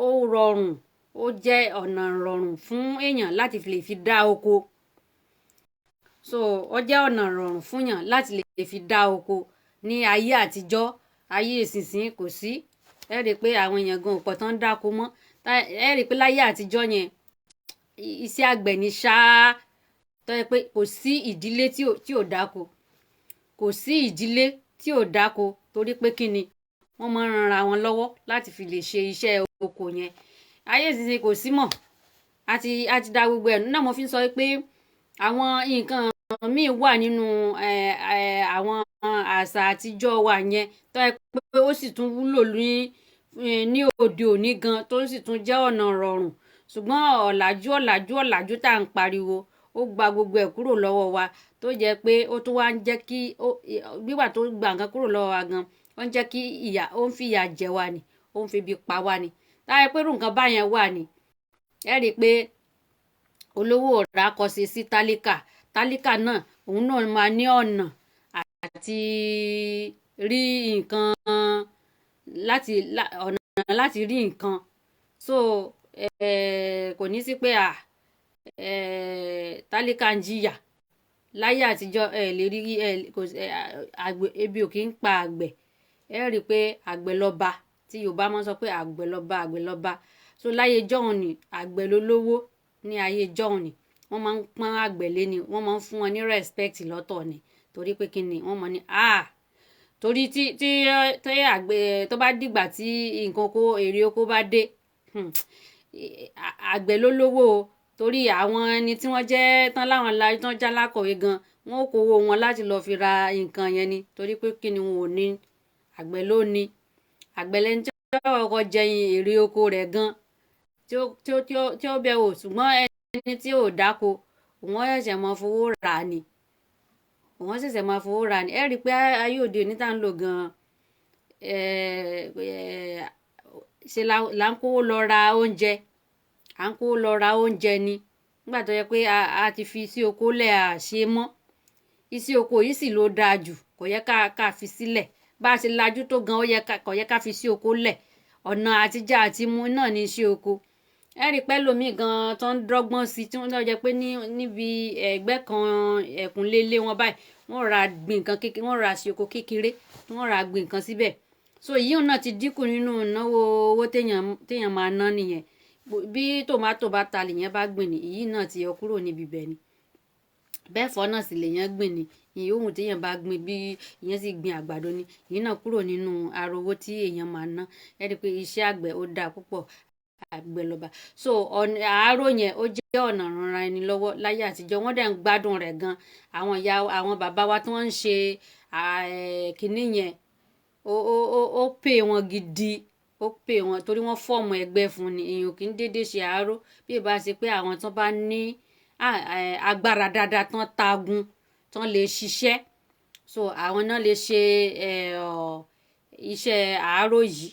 ó rọrùn, ó jẹ́ ọ̀nà rọrùn fún èèyàn láti lè fi dá oko. So ó jẹ́ ọ̀nà rọrùn fún èèyàn láti lè fi dá oko ní ayé àtijọ́. Ayé ìsinsìnyí kò sí. Ẹ rí i pé àwọn èèyàn gan ò pọ̀ tán ń dáko mọ́. Ẹ rí i pé láyé àtijọ́ yẹn, iṣẹ́ àgbẹ̀ ní ṣáá, tó yẹ pé kò sí ìdílé tí ò dáko, kò sí ìdílé tí ò dáko. Torí pé kí ni? Wọ́n máa ń ranra wọn lọ́wọ́ láti fi lè ṣe iṣẹ́ oko yẹn. Ayé ìsinsìnyí kò sí mọ́, àti da gbogbo ẹ̀ náà. Mo fi ń sọ pé àwọn nǹkan míì wà nínú àwọn àṣà àtijọ́ wa yẹn tó yẹ pé ó sì tún wúlò ní òde òní gan, tó sì tún jẹ́ ọ̀nà rọrùn. Ṣùgbọ́n ọ̀làjú, ọ̀làjú, ọ̀làjú tá à ń pariwo, ó gba gbogbo ẹ̀ kúrò lọ́wọ́ wa, tó jẹ́ pé ó tún wá ń jẹ́ kí gbígbà tó gba nǹkan kúrò lọ́wọ́ wa gan, ó ń jẹ́ kí ìyà, ó ń fi ìyà jẹ wa ni, ó ń fi ibi pa wa ni. Táyé pé irú nǹkan báyẹn wà ni, ẹ rí i pé olówó ọ̀rá kọ sí tálíkà, tálíkà náà òun náà máa ní ọ̀nà àti rí nǹkan láti ọ̀nà láti rí nǹkan. So kò ní sí pé à tálíkà ń jìyà. Láyé àtijọ́, ẹ lè rí ẹ kò àgbẹ̀, ebi ò kí ń pa àgbẹ̀. Ẹ rí i pé àgbẹ̀ lọ́ba, tí Yorùbá máa ń sọ pé àgbẹ̀ lọ́ba, àgbẹ̀ lọ́ba. So láyé jọ́hun ni àgbẹ̀ ló lówó. Ní ayé jọ́hun ni wọ́n máa ń pọ́n àgbẹ̀ lé ni, wọ́n máa ń fún wọn ní respect lọ́tọ̀ ni. Torí pé kí ni? Wọ́n mọ̀ ní ah, torí tí àgbẹ̀ tó bá dìgbà tí nǹkan oko, èrè oko bá dé, àgbẹ̀ ló lówó o. Torí àwọn ẹni tí wọ́n jẹ́ tán láwọn la tán já lákọ̀wé gan, wọ́n ó kówó wọn láti lọ́ọ́ fi ra nǹkan yẹn ni. Torí pé kí ni? Wọn ò ní, àgbẹ̀ ló ní. Àgbẹ̀ lẹni tí ó kọ́kọ́ jẹ èrè oko rẹ̀ gan tí ó bẹ̀ wò. Ṣùgbọ́n ẹni tí ò dáko, òun ṣẹ̀ṣẹ̀ máa fowó rà á ni, òun ṣẹ̀ṣẹ̀ máa fowó rà á ni. Ẹ rí i pé ayé òde òní tá ń lò gan, ṣe là ń kówó lọ ra oúnjẹ, à ń kówó lọ ra oúnjẹ ni. Nígbà tó yẹ pé a ti fi sí oko lẹ̀, à ṣe mọ́. Iṣẹ́ oko yìí sì ló dáa jù, kò yẹ ká fi sílẹ̀. Bá a ṣe lajú tó gan, ó yẹ ká kò yẹ ká fi sí oko lẹ̀. Ọ̀nà àtijọ́ àti mu náà ní iṣẹ́ oko. Ẹ rí i pé lómi gan tó ń dọ́gbọ́n sí, tí wọ́n jẹ́ pé níbi ẹ̀gbẹ́ kan ẹ̀kúnlé ilé wọn báyìí, wọ́n ra gbìn nǹkan kékeré, wọ́n ra ṣe oko kékeré tí wọ́n ra gbìn nǹkan síbẹ̀. So ìyíhun náà ti dínkù nínú ìnáwó owó téèyàn máa ná nìyẹn. Bí tòmátò bá ta lèèyàn bá gbìn ní, ìyí náà ti yọ kúrò níbi ibẹ̀ ni. Bẹ́ẹ̀ fọ́ náà sì lèèyàn gbìn ní, ìyóhùn téèyàn bá gbìn, bí ìyẹn sì gbìn àgbàdo ni, ìyí náà kúrò nínú ara owó tí èèyàn máa ná. Ẹ rí i pé iṣẹ́ àgbẹ̀ ó dáa púpọ̀, àgbẹ̀ lọ́ba. So ọ̀nà àárò yẹn ó jẹ́ ọ̀nà ìranra ẹni lọ́wọ́ láyé àtijọ́. Wọ́n dẹ̀ ń gbádùn rẹ̀ gan. Àwọn ìyá, àwọn bàbá wa tí wọ́n ń ṣe kinní yẹn, ó pè wọn gidi, ó pè wọn torí wọ́n form ẹgbẹ́ fún ni. Èèyàn kì í dédé ṣe àárò bí ì bá ṣe pé àwọn tán bá ní agbára dáadáa, tán tagun, tán lè ṣiṣẹ́. So àwọn náà lè ṣe iṣẹ́ àárò yìí.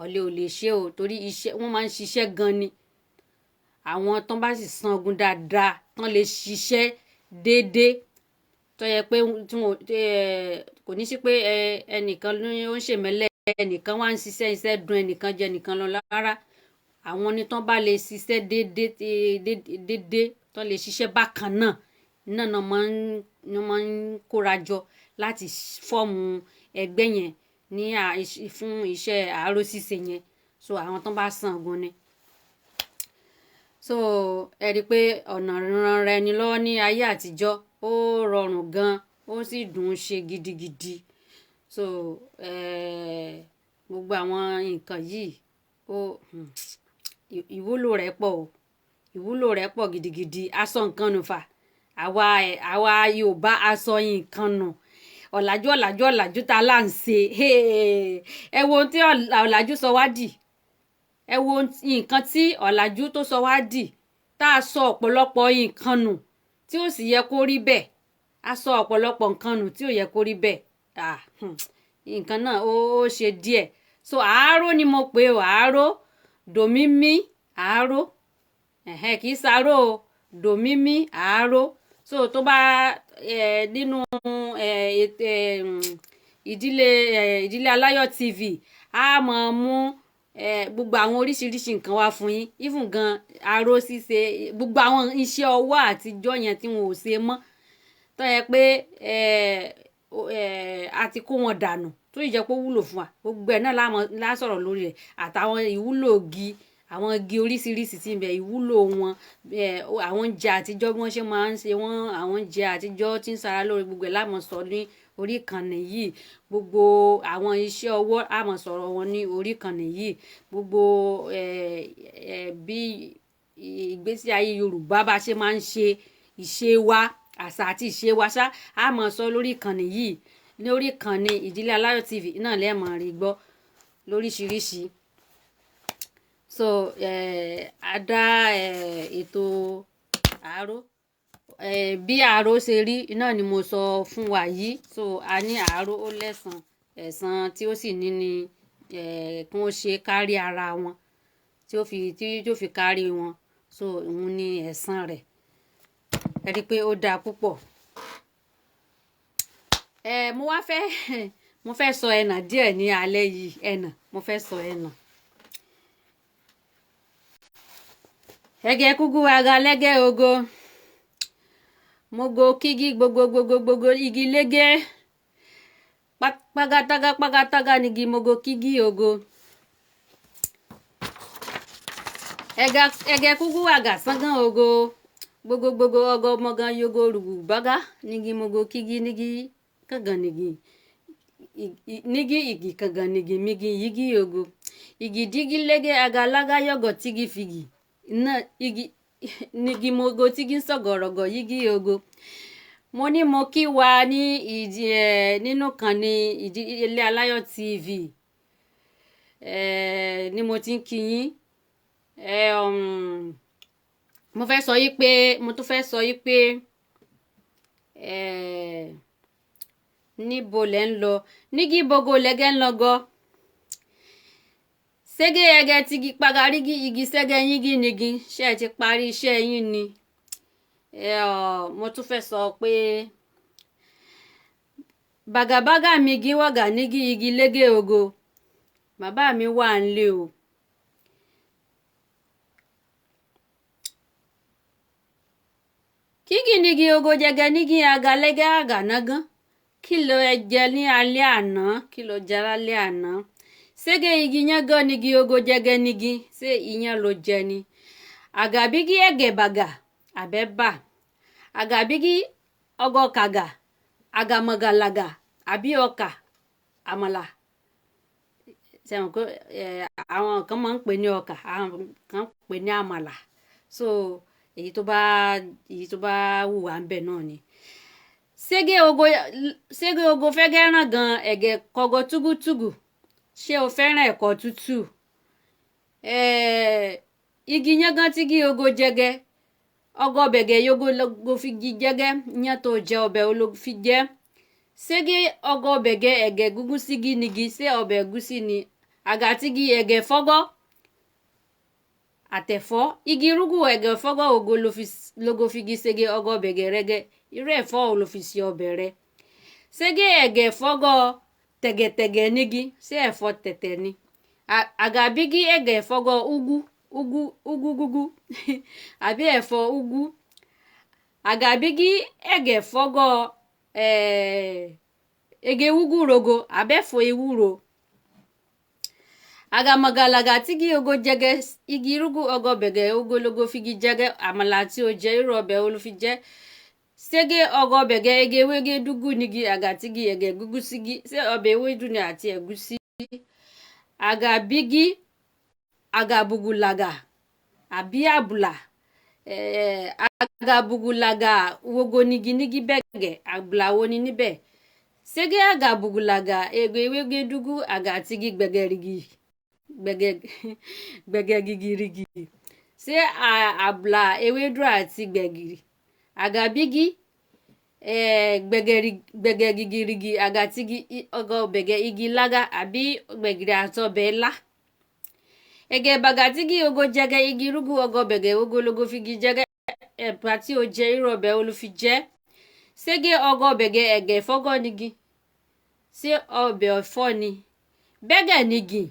Ọ̀lẹ ò lè ṣe o, torí iṣẹ́ wọ́n máa ń ṣiṣẹ́ gan ni. Àwọn tán bá sì sangun dáadáa, tán lè ṣiṣẹ́ déédéé, tó yẹ pé tí wọn kò ní sí pé ẹnìkan ló ń ṣèmẹ́lẹ́, ẹnìkan wá ń ṣiṣẹ́, iṣẹ́ dùn ẹnìkan jẹ ẹnìkan lọ rárá. Àwọn ni tán bá lè ṣiṣẹ́ déédéé déédéé, tán lè ṣiṣẹ́ bákan náà náà náà máa ń kóra jọ láti form ẹgbẹ́ yẹn ní fún iṣẹ́ àárò ṣíṣe yẹn. So àwọn tán bá sangun ni. So ẹ rí i pé ọ̀nà ìranra ẹni lọ́wọ́ ní ayé àtijọ́, ó rọrùn gan, ó sì dùn ún ṣe gidigidi. So gbogbo àwọn nǹkan yìí, ó ìwúlò rẹ̀ pọ̀ o, ìwúlò rẹ̀ pọ̀ gidigidi. Aṣọ nǹkan nù fà, àwa Yorùbá, aṣọ nǹkan nù. Ọ̀làjú, ọ̀làjú, ọ̀làjú tá a là ń ṣe. Ẹ wo ohun tí ọ̀làjú sọ wá dì. Ẹ wo nǹkan tí ọ̀làjú tó sọ wá dì, tá a sọ ọ̀pọ̀lọpọ̀ nǹkan nù tí ó sì yẹ kó rí bẹ́ẹ̀. A sọ ọ̀pọ̀lọpọ̀ nǹkan nù tí ò yẹ kó rí bẹ́ẹ̀. Nǹkan náà ó ṣe díẹ̀. So àárò ni mo pè o, àárò dòmímí, àárò, ẹ̀hẹ́n, kì í sáró o, dòmímí, àárò. So tó bá nínú ìdílé Aláyọ̀ TV, a máa mú gbogbo àwọn oríṣiríṣi nǹkan wá fún yín, even gan aró ṣíṣe, gbogbo àwọn iṣẹ́ ọwọ́ àtijọ́ yẹn tí wọn ò ṣe mọ́, tó yẹ pé a ti kó wọn dànù, tó yìí jẹ́ pé ó wúlò fún wa. Gbogbo ẹ̀ náà lá sọ̀rọ̀ lórí rẹ̀, àtàwọn ìwúlò igi, àwọn igi oríṣiríṣi tí ń bẹ, ìwúlò wọn, àwọn oúnjẹ àtijọ́, bí wọ́n ṣe máa ń ṣe wọ́n, àwọn oúnjẹ àtijọ́ tí ń ṣara lóore, gbogbo ẹ̀ la máa sọ ní orí ìkànnì yìí. Gbogbo àwọn iṣẹ́ ọwọ́, a máa sọ̀rọ̀ wọn ní orí ìkànnì yìí. Gbogbo bí ìgbésí ayé Yorùbá bá ṣe máa ń ṣe, ìṣe wa, àṣà àti ìṣe wa ṣá, a máa sọ lórí ìkànnì yìí. Lórí ìkànnì Ìdílé Aláyọ̀ TV náà lẹ́ẹ̀ máa rí gbọ́ lóríṣiríṣi. So a dá ètò àárò, bí àárò ṣe rí náà ni mo sọ fún wa yìí. So a ní àárò ó lẹ́san, ẹ̀san tí ó sì ní ni kí wọ́n ṣe kárí ara wọn, tí ó fi kárí wọn. So òun ni ẹ̀san rẹ̀. Ẹ rí i pé ó dáa púpọ̀. Mo wá fẹ́, mo fẹ́ sọ ẹnà díẹ̀ ní alẹ́ yìí. Ẹnà, mo fẹ́ sọ ẹnà. Ẹgẹ kúkú aga lẹ́gẹ́ ogo, mogo kígi gbogbo gbogbo gbogbo igi lẹ́gẹ́ pagataga pagataga nigi mogo kígi ogo. Ẹgẹ kúkú aga sángan ogo gbogbo gbogbo ọgọ mọgan yogo rúgù bága nigi mogo kígi nigi kangan nigi nigi igi kangan nigi migi yigi ogo igi dígí lẹ́gẹ́ agalaga yọgọ tígi figi iná igi nigi mogo tígi sọgọrọgọ yigi ogo. Mo ní mo kí wa ní ìdí ẹ nínú kan ní Ìdílé Aláyọ̀ TV ẹ ní mo ti ń kí yín. Ẹ mo fẹ́ sọ yí pé, mo tún fẹ́ sọ yí pé ẹ níbo lẹ ń lọ nígi bogo lẹ́gẹ́ ń lọ gọ ségé ẹgẹ tigi pagarigi igi sẹ́gẹ́ yíngí nigi. Ṣé ẹ ti parí iṣẹ́ yín ni? Ẹ ọ mo tún fẹ́ sọ pé bàgàbàgà mi igi wọ̀gà nígi igi légé ogo, bàbá mi wà nílé o. Kígì nígi ogo jẹgẹ nígi aga lẹ́gẹ́ àgànágán. Kí ló ẹ jẹ ní alẹ́ àná? Kí ló jẹ lálẹ́ àná? Sége igi yángán nigi ogo jẹgẹ nigi, ṣé iyán ló jẹ ni? Àgàbígí ẹ̀gẹ̀ bàgà àbẹ́bà. Àgàbígí ọgọkàgà àgàmọ̀gàlàgà àbí ọkà àmàlà. Sẹ́wọ̀n pé àwọn kan máa ń pè ní ọkà, àwọn kan ń pè ní àmàlà. So èyí tó bá wù wá ń bẹ̀ náà ni. Sége ogo, sége ogo fẹ́gẹ́ ràn gan ẹ̀gẹ̀ kọgọ túgútúgù, ṣé o fẹ́ràn ẹ̀kọ́ tútù? Igi yángán tígí ogo jẹgẹ ọgọ bẹ̀gẹ̀ yogo logo fi gi jẹgẹ, iyán tó jẹ, ọbẹ̀ wo ló fi jẹ? Sége ọgọ bẹ̀gẹ̀ ẹ̀gẹ̀ gúgú sígí nigi, ṣé ọbẹ̀ ẹ̀gúsí ni? Àgàtìgí ẹ̀gẹ̀ fọ́gọ́ àtẹ̀fọ́ igi rúgù ẹ̀gẹ̀ fọ́gọ́ ògo logo figi sege ọgọ bẹ̀gẹ̀ rẹ́gẹ́, irú ẹ̀fọ́ wo ló fi ṣe ọbẹ̀ rẹ? Sége ẹ̀gẹ̀ fọ́gọ́ tẹ̀gẹ̀tẹ̀gẹ̀ nígi, ṣé ẹ̀fọ́ tẹ̀tẹ̀ ni? Àgàbígí ẹ̀gẹ̀ fọ́gọ́ úgú úgú úgú gúgú àbí ẹ̀fọ́ úgú. Àgàbígí ẹ̀gẹ̀ fọ́gọ́ ege úgú rogo àbẹ́fọ́ ewúro. Àgàmọ̀gàlàgà tígí ogo jẹgẹ igi rúgù ọgọ bẹ̀gẹ̀ ogologo figi jẹgẹ, àmàlà tí o jẹ, irú ọbẹ̀ wo ló fi jẹ? Sége ọgọ bẹ̀gẹ̀ ege ewége dúgú nigi àgàtìgí ẹ̀gẹ̀ gúgú sígí, ṣé ọbẹ̀ ewédú ni àti ẹ̀gúsí? Àgàbígí àgàbùgùlàgà àbí àbùlà. Àgàbùgùlàgà wogo nigi nígi bẹ̀gẹ̀, àbùlà wo ni níbẹ̀? Sége àgàbùgùlàgà ege ewége dúgú àgàtìgí gbẹ̀gẹ̀rìgì gbẹ̀gẹ̀ gbẹ̀gẹ̀gìgìrìgì, ṣé àbùlà ewédú àti gbẹ̀gìrì? Àgàbígí gbẹ̀gẹ̀gìgìrìgì àgàtìgí ọgọ bẹ̀gẹ̀ igi lága àbí gbẹ̀gìrì àti ọbẹ̀ ilá. Ẹ̀gẹ̀ bàgàtìgí ogo jẹgẹ igi rúgù ọgọ bẹ̀gẹ̀ ogologo figi jẹgẹ, ẹ̀bà tí o jẹ, irú ọbẹ̀ wo ló fi jẹ? Sége ọgọ bẹ̀gẹ̀ ẹ̀gẹ̀ fọ́gọ́ nigi, ṣé ọbẹ̀ ẹ̀fọ́ ni? Bẹ́gẹ̀ nigi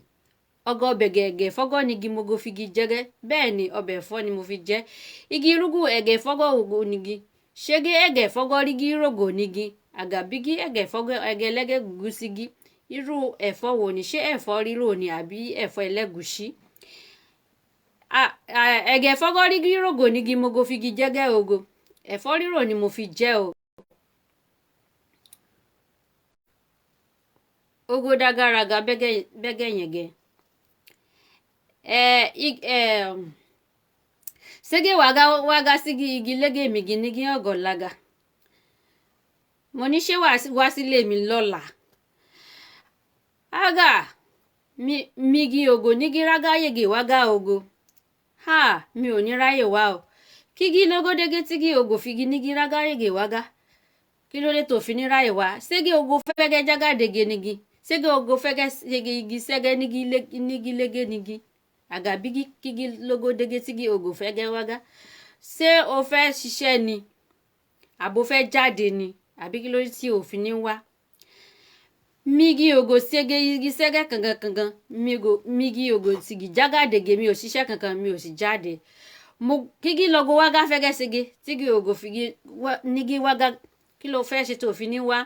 ọgọ bẹ̀gẹ̀ ẹ̀gẹ̀ fọ́gọ́ nigi mogo figi jẹgẹ, bẹ́ẹ̀ ni, ọbẹ̀ ẹ̀fọ́ ni mo fi jẹ. Igi rúgù ẹ̀gẹ̀ fọ́gọ́ ògo nigi, ṣégé ẹ̀gẹ̀ fọ́gọ́ rígí rògò nigi. Àgàbígí ẹ̀gẹ̀ fọ́gọ́ ẹgẹlẹ́gẹ̀ gúgú sígí, irú ẹ̀fọ́ wo ni? Ṣé ẹ̀fọ́ rírò ni àbí ẹ̀fọ́ ẹlẹ́gùṣí? Ẹ̀gẹ̀ fọ́gọ́ rígí rògò nigi mogo figi jẹ́gẹ́ ogo, ẹ̀fọ́ rírò ni mo fi jẹ o. Ogo dagaraga bẹ́gẹ̀ yẹ̀gẹ̀. Sége wàgá wágá sígi igi légè mìgì nígi ọ̀gọ̀ laga. Mo ní ṣé wá sílé mi lọ́la? Aga migi ògo nígi rágá yege wágá ògo. Ha, mi ò ní ráyè wá o. Kígí lógódégé tígí ògo figi nígi rágá yege wágá. Kí ló dé tó fi ní ráyè wá? Sége ògo fẹ́gẹ́ jágàdége nígi. Sége ògo fẹ́gẹ́ sege igi sẹ́gẹ́ nígi nígi légé nígi. Àgàbígí kígí lógódégé tígí ògo fẹ́gẹ́ wágá. Ṣé o fẹ́ ṣiṣẹ́ ni? Àbò fẹ́ jáde ni? Àbí kí ló dé tí ò fi ní wá? Migi ògo sege igi sẹ́gẹ́ kankan kankan. Migi ògo sigi jágàdége, mi ò ṣiṣẹ́ kankan, mi ò sì jáde. Mo kígí lọ́gọ wágá fẹ́gẹ́ sege tígí ògo figi nígi wágá, kí ló fẹ́ ṣe tó fi ní wá?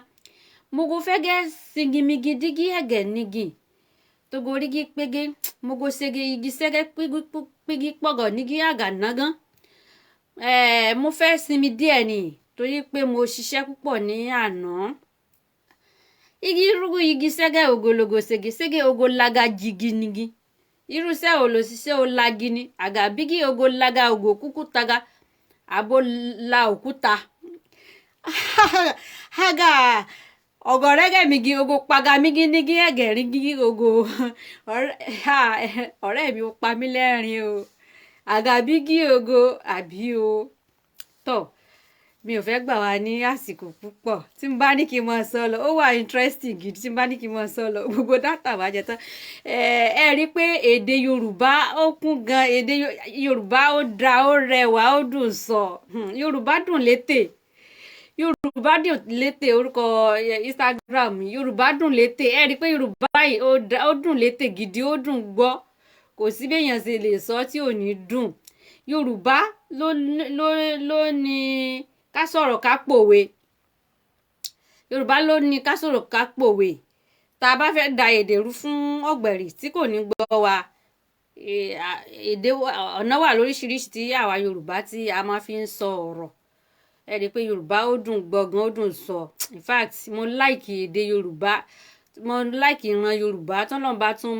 Mogo fẹ́gẹ́ singimigi dígí ẹ̀gẹ̀ nígi. Togorígí pégé mogo sege igi sẹ́gẹ́ pígí pọ̀gọ̀ nígi àgà nágán. Mo fẹ́ sinmi díẹ̀ ni torí pé mo ṣiṣẹ́ púpọ̀ ní àná. Igi rúgú igi sẹ́gẹ́ ògologo sege sege ògo laga jigi nigi. Irúṣẹ́ wo lo ṣiṣẹ́ o lagi ni? Àgàbígí ògo laga ògo kúkú taga àbò la òkúta. Aga ọ̀gọ̀rẹ́gẹ̀ migi ògo paga migi nígi ẹ̀gẹ̀ rígí ògo. Ọ̀rẹ́ mi, ó pa mí lẹ́rìn o. Àgàbígí ògo àbí o. Tọ́ mi ò fẹ́ gbà wá ní àsìkò púpọ̀. Tí n bá ní kí n máa sọ lọ, ó wà interesting gidi. Tí n bá ní kí n máa sọ lọ, gbogbo data wá jẹ tán. Ẹ rí i pé èdè Yorùbá ó kún gan. Èdè Yorùbá ó da, ó rẹwà, ó dùn sọ. Yorùbá dùn létè. Yorùbá dùn létè, orúkọ Instagram Yorùbá dùn létè. Ẹ rí i pé Yorùbá yìí ó dùn létè gidi, ó dùn gbọ́. Kò sí béèyàn ṣe lè sọ tí ò ní dùn. Yorùbá ló ní ká sọ̀rọ̀ ká pòwe. Yorùbá ló ní ká sọ̀rọ̀ ká pòwe. Tá a bá fẹ́ da èdè rú fún ọ̀gbẹ̀rì tí kò ní gbọ́ wa, èdè ọ̀nà wà lóríṣiríṣi tí àwa Yorùbá tí a máa fi ń sọ ọ̀rọ̀. Ẹ rí i pé Yorùbá ó dùn gbọ̀ngàn, ó dùn sọ. In fact, mo like èdè Yorùbá, mo like ìran Yorùbá. Tọ́lọ́run bá tún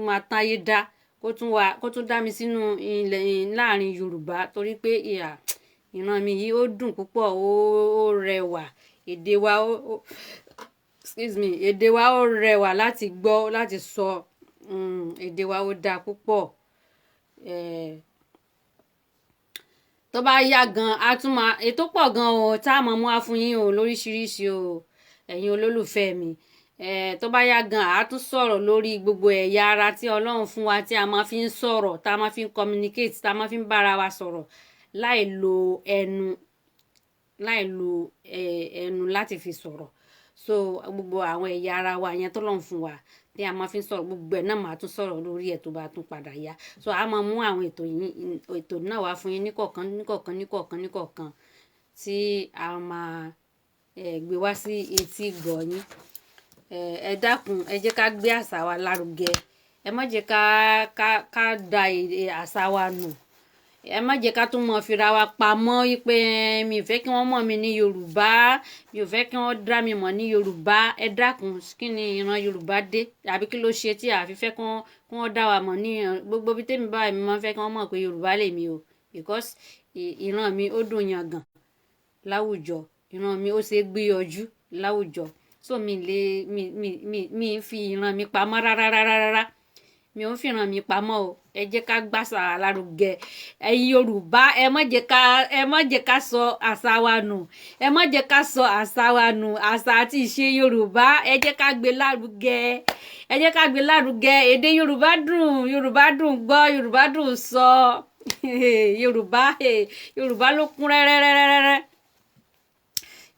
máa táyé dá, kó tún wá, kó tún dá mi sínú ilẹ̀ láàrin Yorùbá, torí pé ìhà ìran mi yìí, ó dùn púpọ̀, ó rẹwà. Èdè wa ó, excuse me, èdè wa ó rẹwà láti gbọ́, láti sọ. Èdè wa ó dáa púpọ̀. Tó bá yá gan, a tún máa ètò pọ̀ gan o tá a máa mú wá fún yín o lóríṣiríṣi o, ẹ̀yin olólùfẹ́ mi. Tó bá yá gan, a tún sọ̀rọ̀ lórí gbogbo ẹ̀yà ara tí Ọlọ́run fún wa tí a máa fi ń sọ̀rọ̀, tá a máa fi ń communicate, tá a máa fi ń bára wa sọ̀rọ̀ láì lo ẹnu, láì lo ẹnu láti fi sọ̀rọ̀. So gbogbo àwọn ẹ̀yà ara wa yẹn tọ́lọ́run fún wa tí a máa fi ń sọ̀rọ̀, gbogbo ẹ̀ náà máa tún sọ̀rọ̀ lórí ẹ̀ tó bá tún padà yá. So a máa mú àwọn ètò yìí, ètò náà wá fún yín níkọ̀ọ̀kan, níkọ̀ọ̀kan, níkọ̀ọ̀kan, níkọ̀ọ̀kan, tí a máa gbé wá sí etí ìgbọ́ yín. Ẹ dákun, ẹ jẹ́ ká gbé àṣà wa lárugẹ. Ẹ má jẹ́ ká da àṣà wa nù. Ẹ má jẹ́ ká tún mọ fira wa pamọ́ wípé mi ò fẹ́ kí wọ́n mọ̀ mí ní Yorùbá, mi ò fẹ́ kí wọ́n dá mi mọ̀ ní Yorùbá. Ẹ dákun, kí ni ìran Yorùbá dé, àbí kí ló ṣe tí a fi fẹ́ kí wọ́n dá wa mọ̀ ní gbogbo bí tèmi báyìí? Mi máa ń fẹ́ kí wọ́n mọ̀ pé Yorùbá lèmi o, because ìran mi ó dùn yangàn láwùjọ, ìran mi ó ṣe é gbìyànjú láwùjọ. So mi lè mi mi mi mi ń fi ìran mi pamọ́ rárá rárá rárá. Mi ò ń fi ìran mi pamọ́ o. Ẹ jẹ́ ká gbàṣà lárugẹ, ẹ̀yin Yorùbá. Ẹ má jẹ́ ká sọ àṣà wa nù. Ẹ má jẹ́ ká sọ àṣà wa nù. Àṣà àti ìṣe Yorùbá, ẹ jẹ́ ká gbé lárugẹ, ẹ jẹ́ ká gbé lárugẹ. Èdè Yorùbá dùn, Yorùbá dùn gbọ́, Yorùbá dùn sọ. Yorùbá, Yorùbá ló kún rẹ́rẹ́rẹ́rẹ́rẹ́.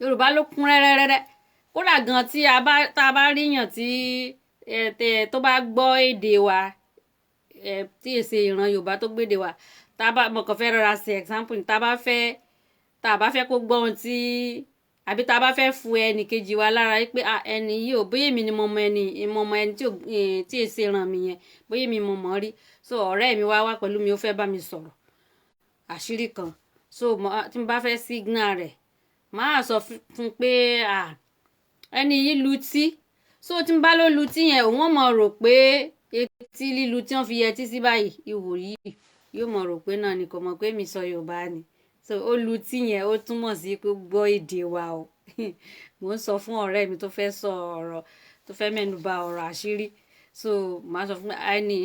Yorùbá ló kún rẹ́rẹ́rẹ́rẹ́. Kódà gan, tí a bá tá a bá ríyàn tí tó bá gbọ́ èdè wa, tí èsè ìran Yorùbá tó gbédè wa, tá a bá, mo kàn fẹ́ rọra ṣe example, tá a bá fẹ́ kó gbọ́ ohun tí, àbí tá a bá fẹ́ fu ẹnì kejì wa lára pé ẹni yìí ò, bóyá èmi ni mo mọ ẹni, mo mọ ẹni tí èsè ìran mi yẹn, bóyá èmi mo mọ̀ rí. So ọ̀rẹ́ mi wá wá pẹ̀lú mi, ó fẹ́ bá mi sọ̀rọ̀ àṣírí kan. So tí mo bá fẹ́ signal rẹ̀, máa sọ fún pé ẹni yìí lutí. So tí n bá ló lutí yẹn, òun mọ̀ rò pé etí lílu tí wọ́n fi yẹtí sí báyìí, ihò yìí, yóò mọ̀ rò pé náà ni, kò mọ̀ pé mi sọ Yorùbá ni. So ó lutí yẹn, ó túmọ̀ sí pé gbọ́ èdè wa o. Mò ń sọ fún ọ̀rẹ́ mi tó fẹ́ sọ ọ̀rọ̀, tó fẹ́ mẹ́nu bà ọ̀rọ̀ àṣírí. So màá sọ fún ẹni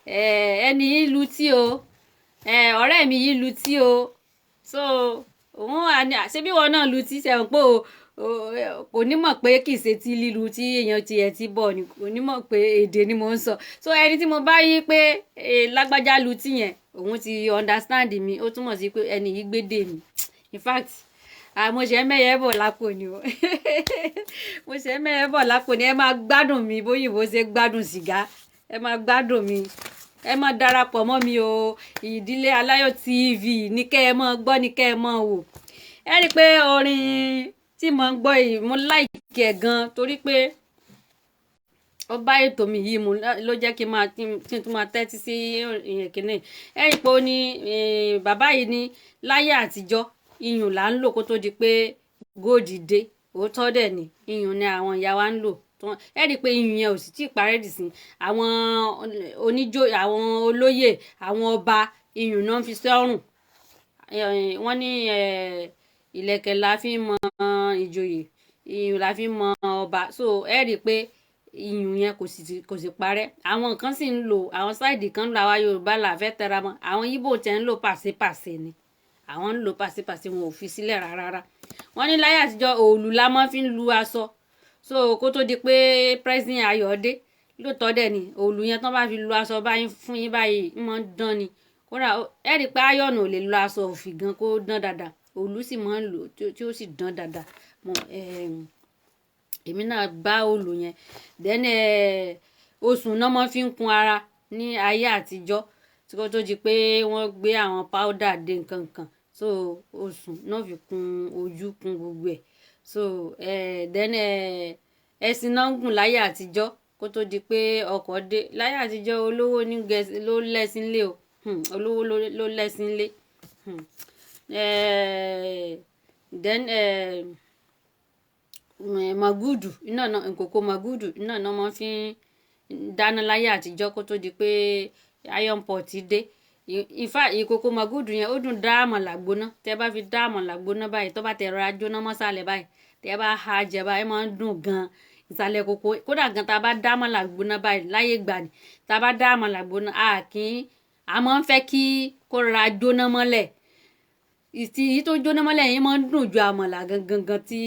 ẹni yìí lutí o, ọ̀rẹ́ mi yìí lutí o. So òun wà ní, ṣé bí wọn náà lutí sẹ́wọ̀n pé o kò ní mọ̀ pé kì í ṣe tí lílu tí èèyàn ti ẹ̀ ti bọ̀ ni, kò ní mọ̀ pé èdè ni mò ń sọ. So ẹni tí mo bá yí pé lágbájá lutí yẹn, òun ti understand mi, ó túmọ̀ sí pé ẹni yìí gbédè mi. In fact, mo ṣe mẹ́yẹ bọ̀ lápò ni o, mo ṣe mẹ́yẹ bọ̀ lápò ni. Ẹ máa gbádùn mi bóyìnbó ṣe gbádùn sìgá. Ẹ máa gbádùn mi, ẹ máa darapọ̀ mọ́ mi o. Ìdílé Aláyọ̀ TV ní kẹ́ ẹ máa gbọ́, ní kẹ́ ẹ máa wò. Ẹ rí i pé orin tí mo ń gbọ́ yìí, mo like ẹ̀ gan, torí pé ó bá ètò mi yìí mu, ló jẹ́ kí n máa kí n tún máa tẹ́tí sí ìyẹn kìíní. Ẹ rí i pé ó ní bàbá yìí ní láyé àtijọ́, iyùn là ń lò kó tó di pé gold dé. Òótọ́ dẹ̀ ni, iyùn ni àwọn ìyá wa ń lò. Ẹ rí i pé iyùn yẹn ò sì tí ì parẹ́ dì sí. Àwọn oníjó, àwọn olóyè, àwọn ọba, iyùn náà fi sọ́rùn. Wọ́n ní ìlẹ̀kẹ̀ la fi ń mọ ìjòyè, iyùn la fi ń mọ ọba. So ẹ rí i pé iyùn yẹn kò sì parẹ́. Àwọn kan sì ń lò, àwọn side kan ń lo. Àwa Yorùbá là fẹ́ tẹra mọ́. Àwọn Yíbò tẹ̀ ń lò pàṣípàṣẹ ni, àwọn ń lò pàṣípàṣẹ, wọn ò fi sílẹ̀ rárá. Wọ́n ní láyé àtijọ́, òòlù la máa fi ń lu aṣọ, so kó tó di pé pressing iron dé. Lóòótọ́ dẹ̀ ni, òòlù yẹn tán bá fi lu aṣọ báyìí fún yín báyìí, ń máa ń dán ni. Kódà ẹ rí i pé iron ò lè lu aṣọ òfì gan kó dán dáadáa, òòlù sì máa ń lò tí ó sì dán dáadáa. Mo èmi náà bá òòlù yẹn. Then osùn náà máa fi ń kun ara ní ayé àtijọ́, tí kò tó di pé wọ́n gbé àwọn powder dé nǹkan kan. So osùn náà fi kun ojú, kun gbogbo ẹ̀. So then Ẹṣin náà ń gùn láyé àtijọ́ kó tó di pé ọkọ̀ dé. Láyé àtijọ́, olówó ní gẹ̀ẹ́sì ló lẹ́ṣin lé o. Olówó ló lẹ́ṣin lé. Then magudu iná náà, ìkòkò magudu iná náà máa fi ń dáná láyé àtijọ́ kó tó di pé iron pot dé. In fact, ìkòkò magudu yẹn, ó dùn dá àmàlà gbóná. Tẹ́ bá fi dá àmàlà gbóná báyìí, tó bá tẹ rọra jóná mọ́sálẹ̀ báyìí, tẹ́ bá há jẹ báyìí, máa ń dùn gan ìsàlẹ̀ kòkó. Kódà gan, tá a bá dá àmàlà gbóná báyìí láyé gbà ní, tá a bá dá àmàlà gbóná, a kì í, a máa ń fẹ́ kí kó rọra jóná mọ́lẹ̀. Ìtì èyí tó jóná mọ́lẹ̀ yẹn máa ń dùn ju àmàlà gangan gan tí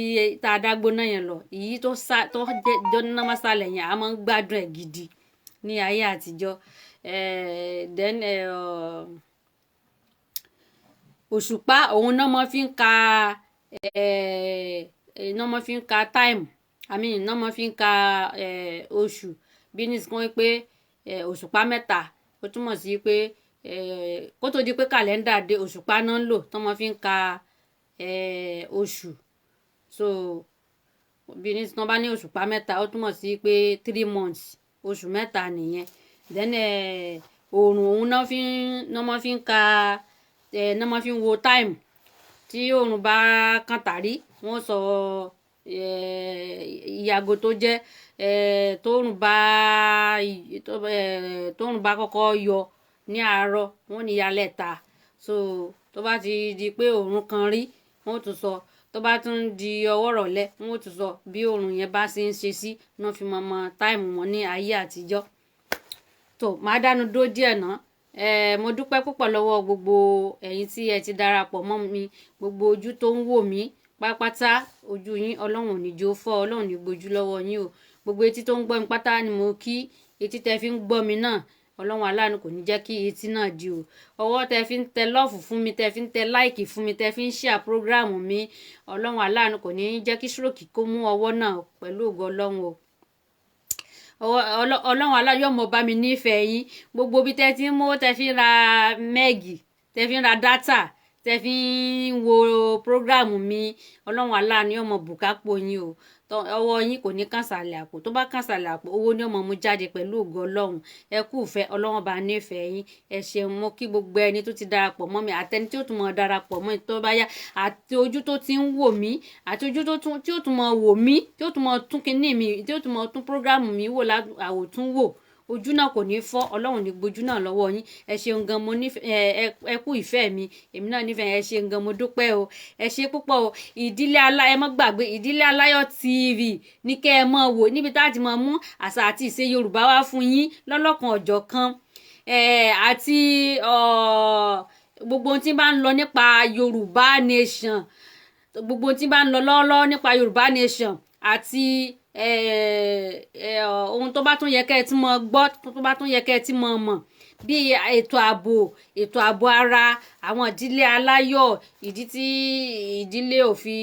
tá a dá gbóná yẹn lọ. Èyí tó sá tó jẹ́ jóná mọ́sálẹ̀ yẹn, a máa ń gbádùn ẹ̀ gidi ní ayé àtijọ́. Then òṣùpá, òun náà máa fi ń ka náà máa fi ń ka time, I mean, náà máa fi ń ka oṣù. Bí nísìkò pé òṣùpá 3, ó túmọ̀ sí pé kó tó di pé kàlẹ́ndà dé, òṣùpá náà ń lò tó máa fi ń ka oṣù. So bí ní tí wọ́n bá ní òṣùpá 3, ó túmọ̀ sí pé 3 months, oṣù 3 nìyẹn. Then oòrùn, òun náà máa fi ń ka náà máa fi ń wo time. Tí oòrùn bá kàn tàrí, wọ́n sọ ìyàgò tó jẹ́. Tóòrùn bá kọ́kọ́ yọ ní àárọ̀, wọ́n ní ìyálẹ̀ta. So tó bá ti di pé oòrùn kan rí, wọ́n ó tún sọ. Tó bá tún di ọwọ́ rọ̀lẹ́, wọ́n ó tún sọ. Bí oòrùn yẹn bá ṣe ń ṣe sí náà fi mọ mọ time wọn ní ayé àtijọ́. Tó máa dánu dó díẹ̀ ná. Mo dúpẹ́ púpọ̀ lọ́wọ́ gbogbo ẹ̀yin tí ẹ ti darapọ̀ mọ́ mi, gbogbo ojú tó ń wò mí pátápátá. Ojú yín, Ọlọ́run ò ní jó fọ́, Ọlọ́run ní gbójú lọ́wọ́ yín o. Gbogbo etí tó ń gbọ́ mi pátá ni mo kí. Etí tẹ fi ń gbọ́ mi náà, Ọlọ́run aláàánú kò ní jẹ́ kí etí náà di o. Ọwọ́ tẹ fi ń tẹ love fún mi, tẹ fi ń tẹ like fún mi, tẹ fi ń share program mi, Ọlọ́run aláàánú kò ní jẹ́ kí stroke kó mú ọwọ́ náà pẹ̀lú ògo Ọlọ́run o. Ọlọ́run aláàánú yóò mọ bá mi nífẹ̀ẹ́ yín. Gbogbo bí tẹ ti ń mú, tẹ fi ń ra meg, tẹ fi ń ra data, tẹ fi ń wo program mi, Ọlọ́run aláàánú yóò mọ bùkápò yín o. Ọwọ́ yín kò ní kàn sàlẹ̀ àpò. Tó bá kàn sàlẹ̀ àpò, owó ní ọmọ mú jáde pẹ̀lú ògo Ọlọ́run. Ẹ kú ìfẹ́, Ọlọ́run bá nífẹ̀ẹ́ yín. Ẹ ṣeun. Mo kí gbogbo ẹni tó ti darapọ̀ mọ́ mi, àtẹni tí ó tún mọ̀ darapọ̀ mọ́ mi tó bá yá, àti ojú tó ti ń wò mí, àti ojú tó tún tí ó tún mọ̀ wò mí, tí ó tún mọ̀ tún kinní mi, tí ó tún mọ̀ tún program mi wò àwòtún wò. Ojú náà kò ní fọ́, Ọlọ́run ní gbójú náà lọ́wọ́ yín. Ẹ ṣeun gan. Mo nífẹ̀ẹ́ ẹ, kú ìfẹ́ mi, èmi náà nífẹ̀ẹ́. Ẹ ṣeun gan, mo dúpẹ́ o. Ẹ ṣe púpọ̀ o. Ìdílé alá, ẹ má gbàgbé, Ìdílé Aláyọ̀ TV ní kẹ́ ẹ mọ̀ wò, níbi tá a ti mọ̀ mú àṣà àti ìṣe Yorùbá wá fún yín lọ́lọ́kan ọ̀jọ̀kan àti gbogbo ohun tí bá ń lọ nípa Yorùbá Nation, gbogbo ohun tí bá ń lọ lọ́wọ́lọ́wọ́ nípa Yorùbá Nation, àti ohun tó bá tún yẹ kẹ́ ẹ tí mọ gbọ́, tó bá tún yẹ kẹ́ ẹ tí mọ mọ̀, bí ètò ààbò, ètò ààbò ara, àwọn ìdílé aláyọ̀, ìdí tí ìdílé ò fi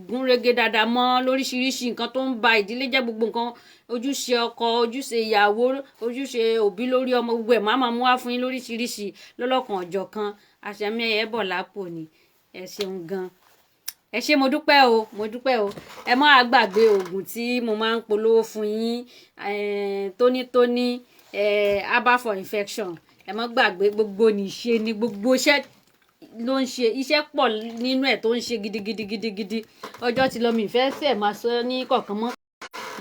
gúnrégé dáadáa mọ́, lóríṣiríṣi nǹkan tó ń ba ìdílé jẹ́, gbogbo nǹkan, ojúṣe ọkọ, ojúṣe ìyàwó, ojúṣe òbí lórí ọmọ, gbogbo ẹ̀ máa máa mú wá fún yín lóríṣiríṣi lọ́lọ́kan ọ̀jọ̀kan. Àṣẹmí ẹ̀ bọ̀ lápò ni. Ẹ ṣeun gan, ẹ ṣé, mo dúpẹ́ o, mo dúpẹ́ o. Ẹ má gbàgbé oògùn tí mo máa ń polówó fún yín, tónítóní herbal for infection. Ẹ má gbàgbé. Gbogbo nìṣe ni gbogbo iṣẹ́ ló ń ṣe, iṣẹ́ pọ̀ nínú ẹ̀ tó ń ṣe gidigidi gidigidi. Ọjọ́ ti lọ, mi ìfẹ́ fẹ́ máa sọ ní kọ̀ọ̀kan mọ́.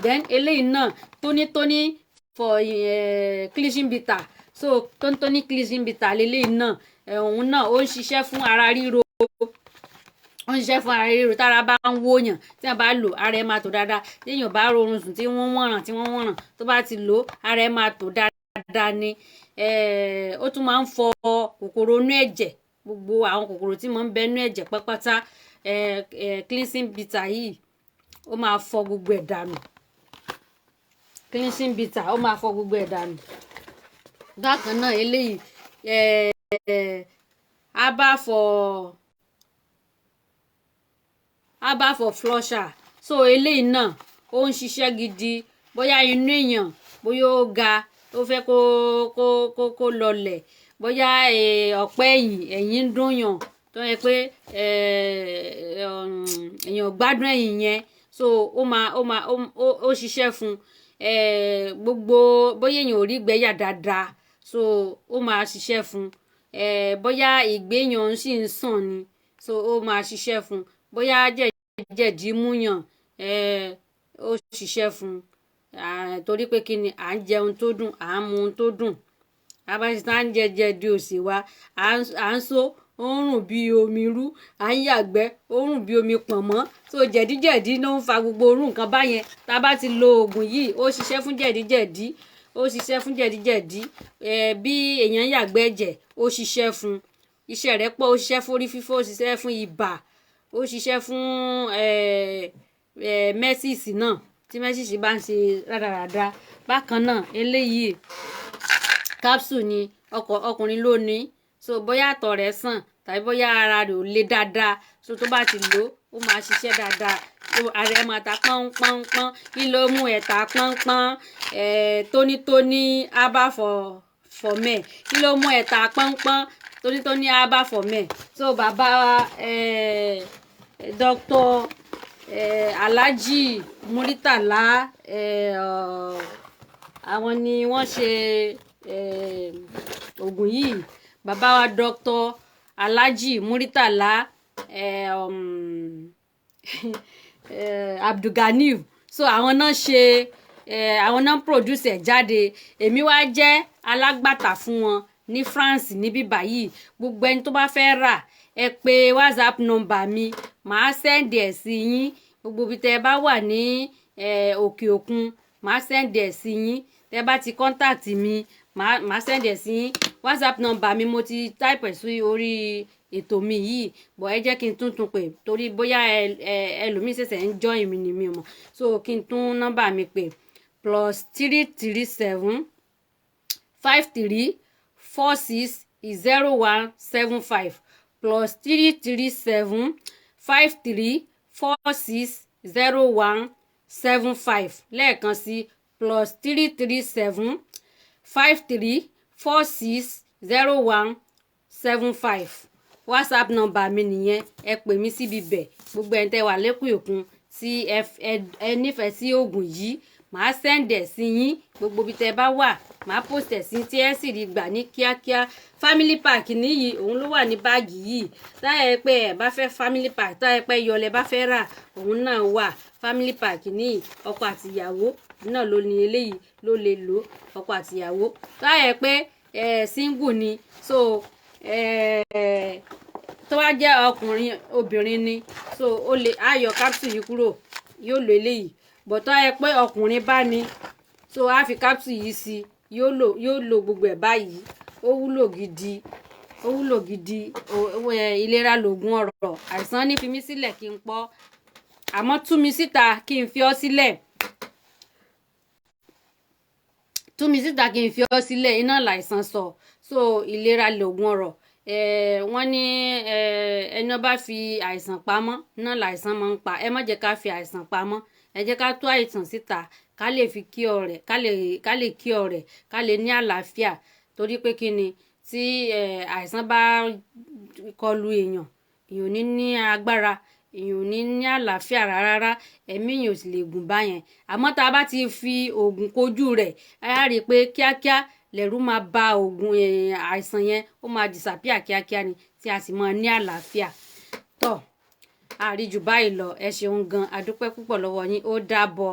Then eléyìí náà, tónítóní for cleansing bitter. So tónítóní cleansing bitter leléyìí náà. Òun náà ó ń ṣiṣẹ́ fún ara ríro, ó ń ṣiṣẹ́ fún ara ríro. Tára bá ń wóyàn, tí wọ́n bá lò, ara ẹ̀ máa tò dáadáa. Téèyàn bá rọrùn sùn, tí wọ́n wọ̀nràn, tí wọ́n wọ̀nràn, tó bá ti lò, ara ẹ̀ máa tò dáadáa ni. Ó tún máa ń fọ kòkòrò inú ẹ̀jẹ̀, gbogbo àwọn kòkòrò tí máa ń bẹ inú ẹ̀jẹ̀ pátápátá. Cleansing bitter yìí, ó máa fọ gbogbo ẹ̀ dànù. Cleansing bitter, ó máa fọ gbogbo ẹ̀ dànù. Bákan náà, eléyìí, herbal for flusher. So eléyìí náà, ó ń ṣiṣẹ́ gidi. Bóyá inú èèyàn, bóyá ó ga, ó fẹ́ kó lọlẹ̀, bóyá ọ̀pẹ́ ẹ̀yìn, ẹ̀yìn ń dùnyàn, tó yẹ pé èèyàn gbádùn ẹ̀yìn yẹn. So ó máa ó máa ó ṣiṣẹ́ fún gbogbo bóyá èèyàn ò rí ìgbẹ́ yà dáadáa, so ó máa ṣiṣẹ́ fún. Bóyá ìgbéyàn sì ń sàn ni, so ó máa ṣiṣẹ́ fún. Bóyá jẹ̀dí múyàn, ó ṣiṣẹ́ fún, torí pé kí ni, à ń jẹun tó dùn, à ń mu ohun tó dùn, abáṣetá ń jẹ jẹ̀dí òsì wa, à ń so ó ń rùn bí omi rú, à ń yàgbẹ́, ó ń rùn bí omi pọ̀nmọ́. So jẹ̀díjẹ̀dí ló ń fa gbogbo orú nǹkan báyẹn. Tá a bá ti lo oògùn yìí, ó ṣiṣẹ́ fún jẹ̀díjẹ̀dí, ó ṣiṣẹ́ fún jẹ̀díjẹ̀dí. Bí èèyàn yàgbẹ́ ẹ̀jẹ̀, ó ṣiṣẹ́ fún. Iṣẹ́ rẹ̀ pọ̀. Ó ṣiṣẹ́ fún orí fífọ́, ó ṣiṣẹ́ fún ibà, ó ṣiṣẹ́ fún menses náà, tí menses bá ń ṣe rádaràda. Bákan náà, eléyìí capsule ni, ọkọ ọkùnrin ló ní. So bóyá àtọ̀ rẹ̀ sàn tàbí bóyá ara rẹ̀ ò le dáadáa, so tó bá ti lò ó, máa ṣiṣẹ́ dáadáa. So ara ẹ̀ máa ta pọ́n pọ́n pọ́n. Kí ló mú ẹ̀ ta pọ́n pọ́n? Ẹ̀ tónítóní herbal for men. Kí ló mú ẹ̀ ta pọ́n pọ́n? Tónítóní herbal for men. So bàbá Dr. Alhaji Muritala, àwọn ni wọ́n ṣe oògùn yìí. Bàbá wa Dr. Alhaji Muritala Abdulganiu, so àwọn náà ṣe, àwọn náà produce ẹ̀ jáde. Èmi wá jẹ́ alágbàtà fún wọn ní France níbí báyìí. Gbogbo ẹni tó bá fẹ́ rà, ẹ pè WhatsApp number mi, màá send ẹ̀ sí yín. Gbogbo ibi tẹ́ ẹ bá wà ní òkè òkun, màá send ẹ̀ sí yín. Tẹ́ bá ti contact mi, màá send ẹ̀ sí yín. WhatsApp number mi, mo ti type ẹ̀ sí orí ètò mi yìí bọ̀. Ẹ jẹ́ kí n tún tún pè, torí bóyá ẹ ẹ ẹlòmíì ṣẹ̀ṣẹ̀ ń join mi ni mi ò mọ̀. So kí n tún nọ́mbà mi pè: +337 53 46 01 75, +337 53 46 01 75. Lẹ́ẹ̀kan sí: +337 53 46 01 75. WhatsApp number mi nìyẹn. Ẹ pè mí síbi bẹ̀. Gbogbo ẹni tẹ́ wà lẹ́kùn òkun tí ẹ nífẹ̀ẹ́ sí oògùn yìí, màá send ẹ̀ sí yín. Gbogbo ibi tẹ́ bá wà, màá post ẹ̀ sí tí ẹ sì rí gbà ní kíákíá. Family pack níyì, òun ló wà ní báàgì yìí. Táyà pé ẹ bá fẹ́ family pack, táyà pé yọlẹ bá fẹ́ rà, òun náà wà. Family pack níyì, ọkọ àtìyàwó náà ló ní eléyìí, ló lè lò, ọkọ àtìyàwó. Táyà pé ẹ single ni, so tó bá jẹ́ ọkùnrin, obìnrin ni, so ó lè á yọ capsule yìí kúrò, yóò lo eléyìí. But tó yẹ pé ọkùnrin bá ní, so á fi capsule yìí sí, yóò lo gbogbo ẹ̀ báyìí. Ó wúlò gidi, ó wúlò gidi. Ìlera lògùn ọrọ̀. Àìsàn ní fi mí sílẹ̀ kí n pọ́, àmọ́ tú mi síta kí n fi ọ́ sílẹ̀, tú mi síta kí n fi ọ́ sílẹ̀, iná làìsàn sọ. So ìlera lògùn ọrọ̀. Wọ́n ní ẹni ó bá fi àìsàn pamọ́ náà làìsàn máa ń pa. Ẹ má jẹ́ ká fi àìsàn pamọ́, ẹ jẹ́ ká tú àìsàn síta, ká lè fi kí ọ̀rẹ́, ká lè kí ọ̀rẹ́, ká lè ní àlàáfíà. Torí pé kí ni, tí àìsàn bá kọlù èèyàn, èèyàn ò ní ní agbára, èèyàn ò ní ní àlàáfíà rárá, ẹ̀mí èèyàn ò sì lè gùn báyẹn. Àmọ́ tá a bá ti fi oògùn kojú rẹ̀, á rí i pé kíákíá lẹ̀rú máa ba oògùn àìsàn yẹn, ó máa disappear kíákíá ni, tí a sì máa ní àlàáfíà. Tọ́ àríjù báyìí lọ. Ẹ ṣeun gan, a dúpẹ́ púpọ̀ lọ́wọ́ yín. Ó dàbọ̀.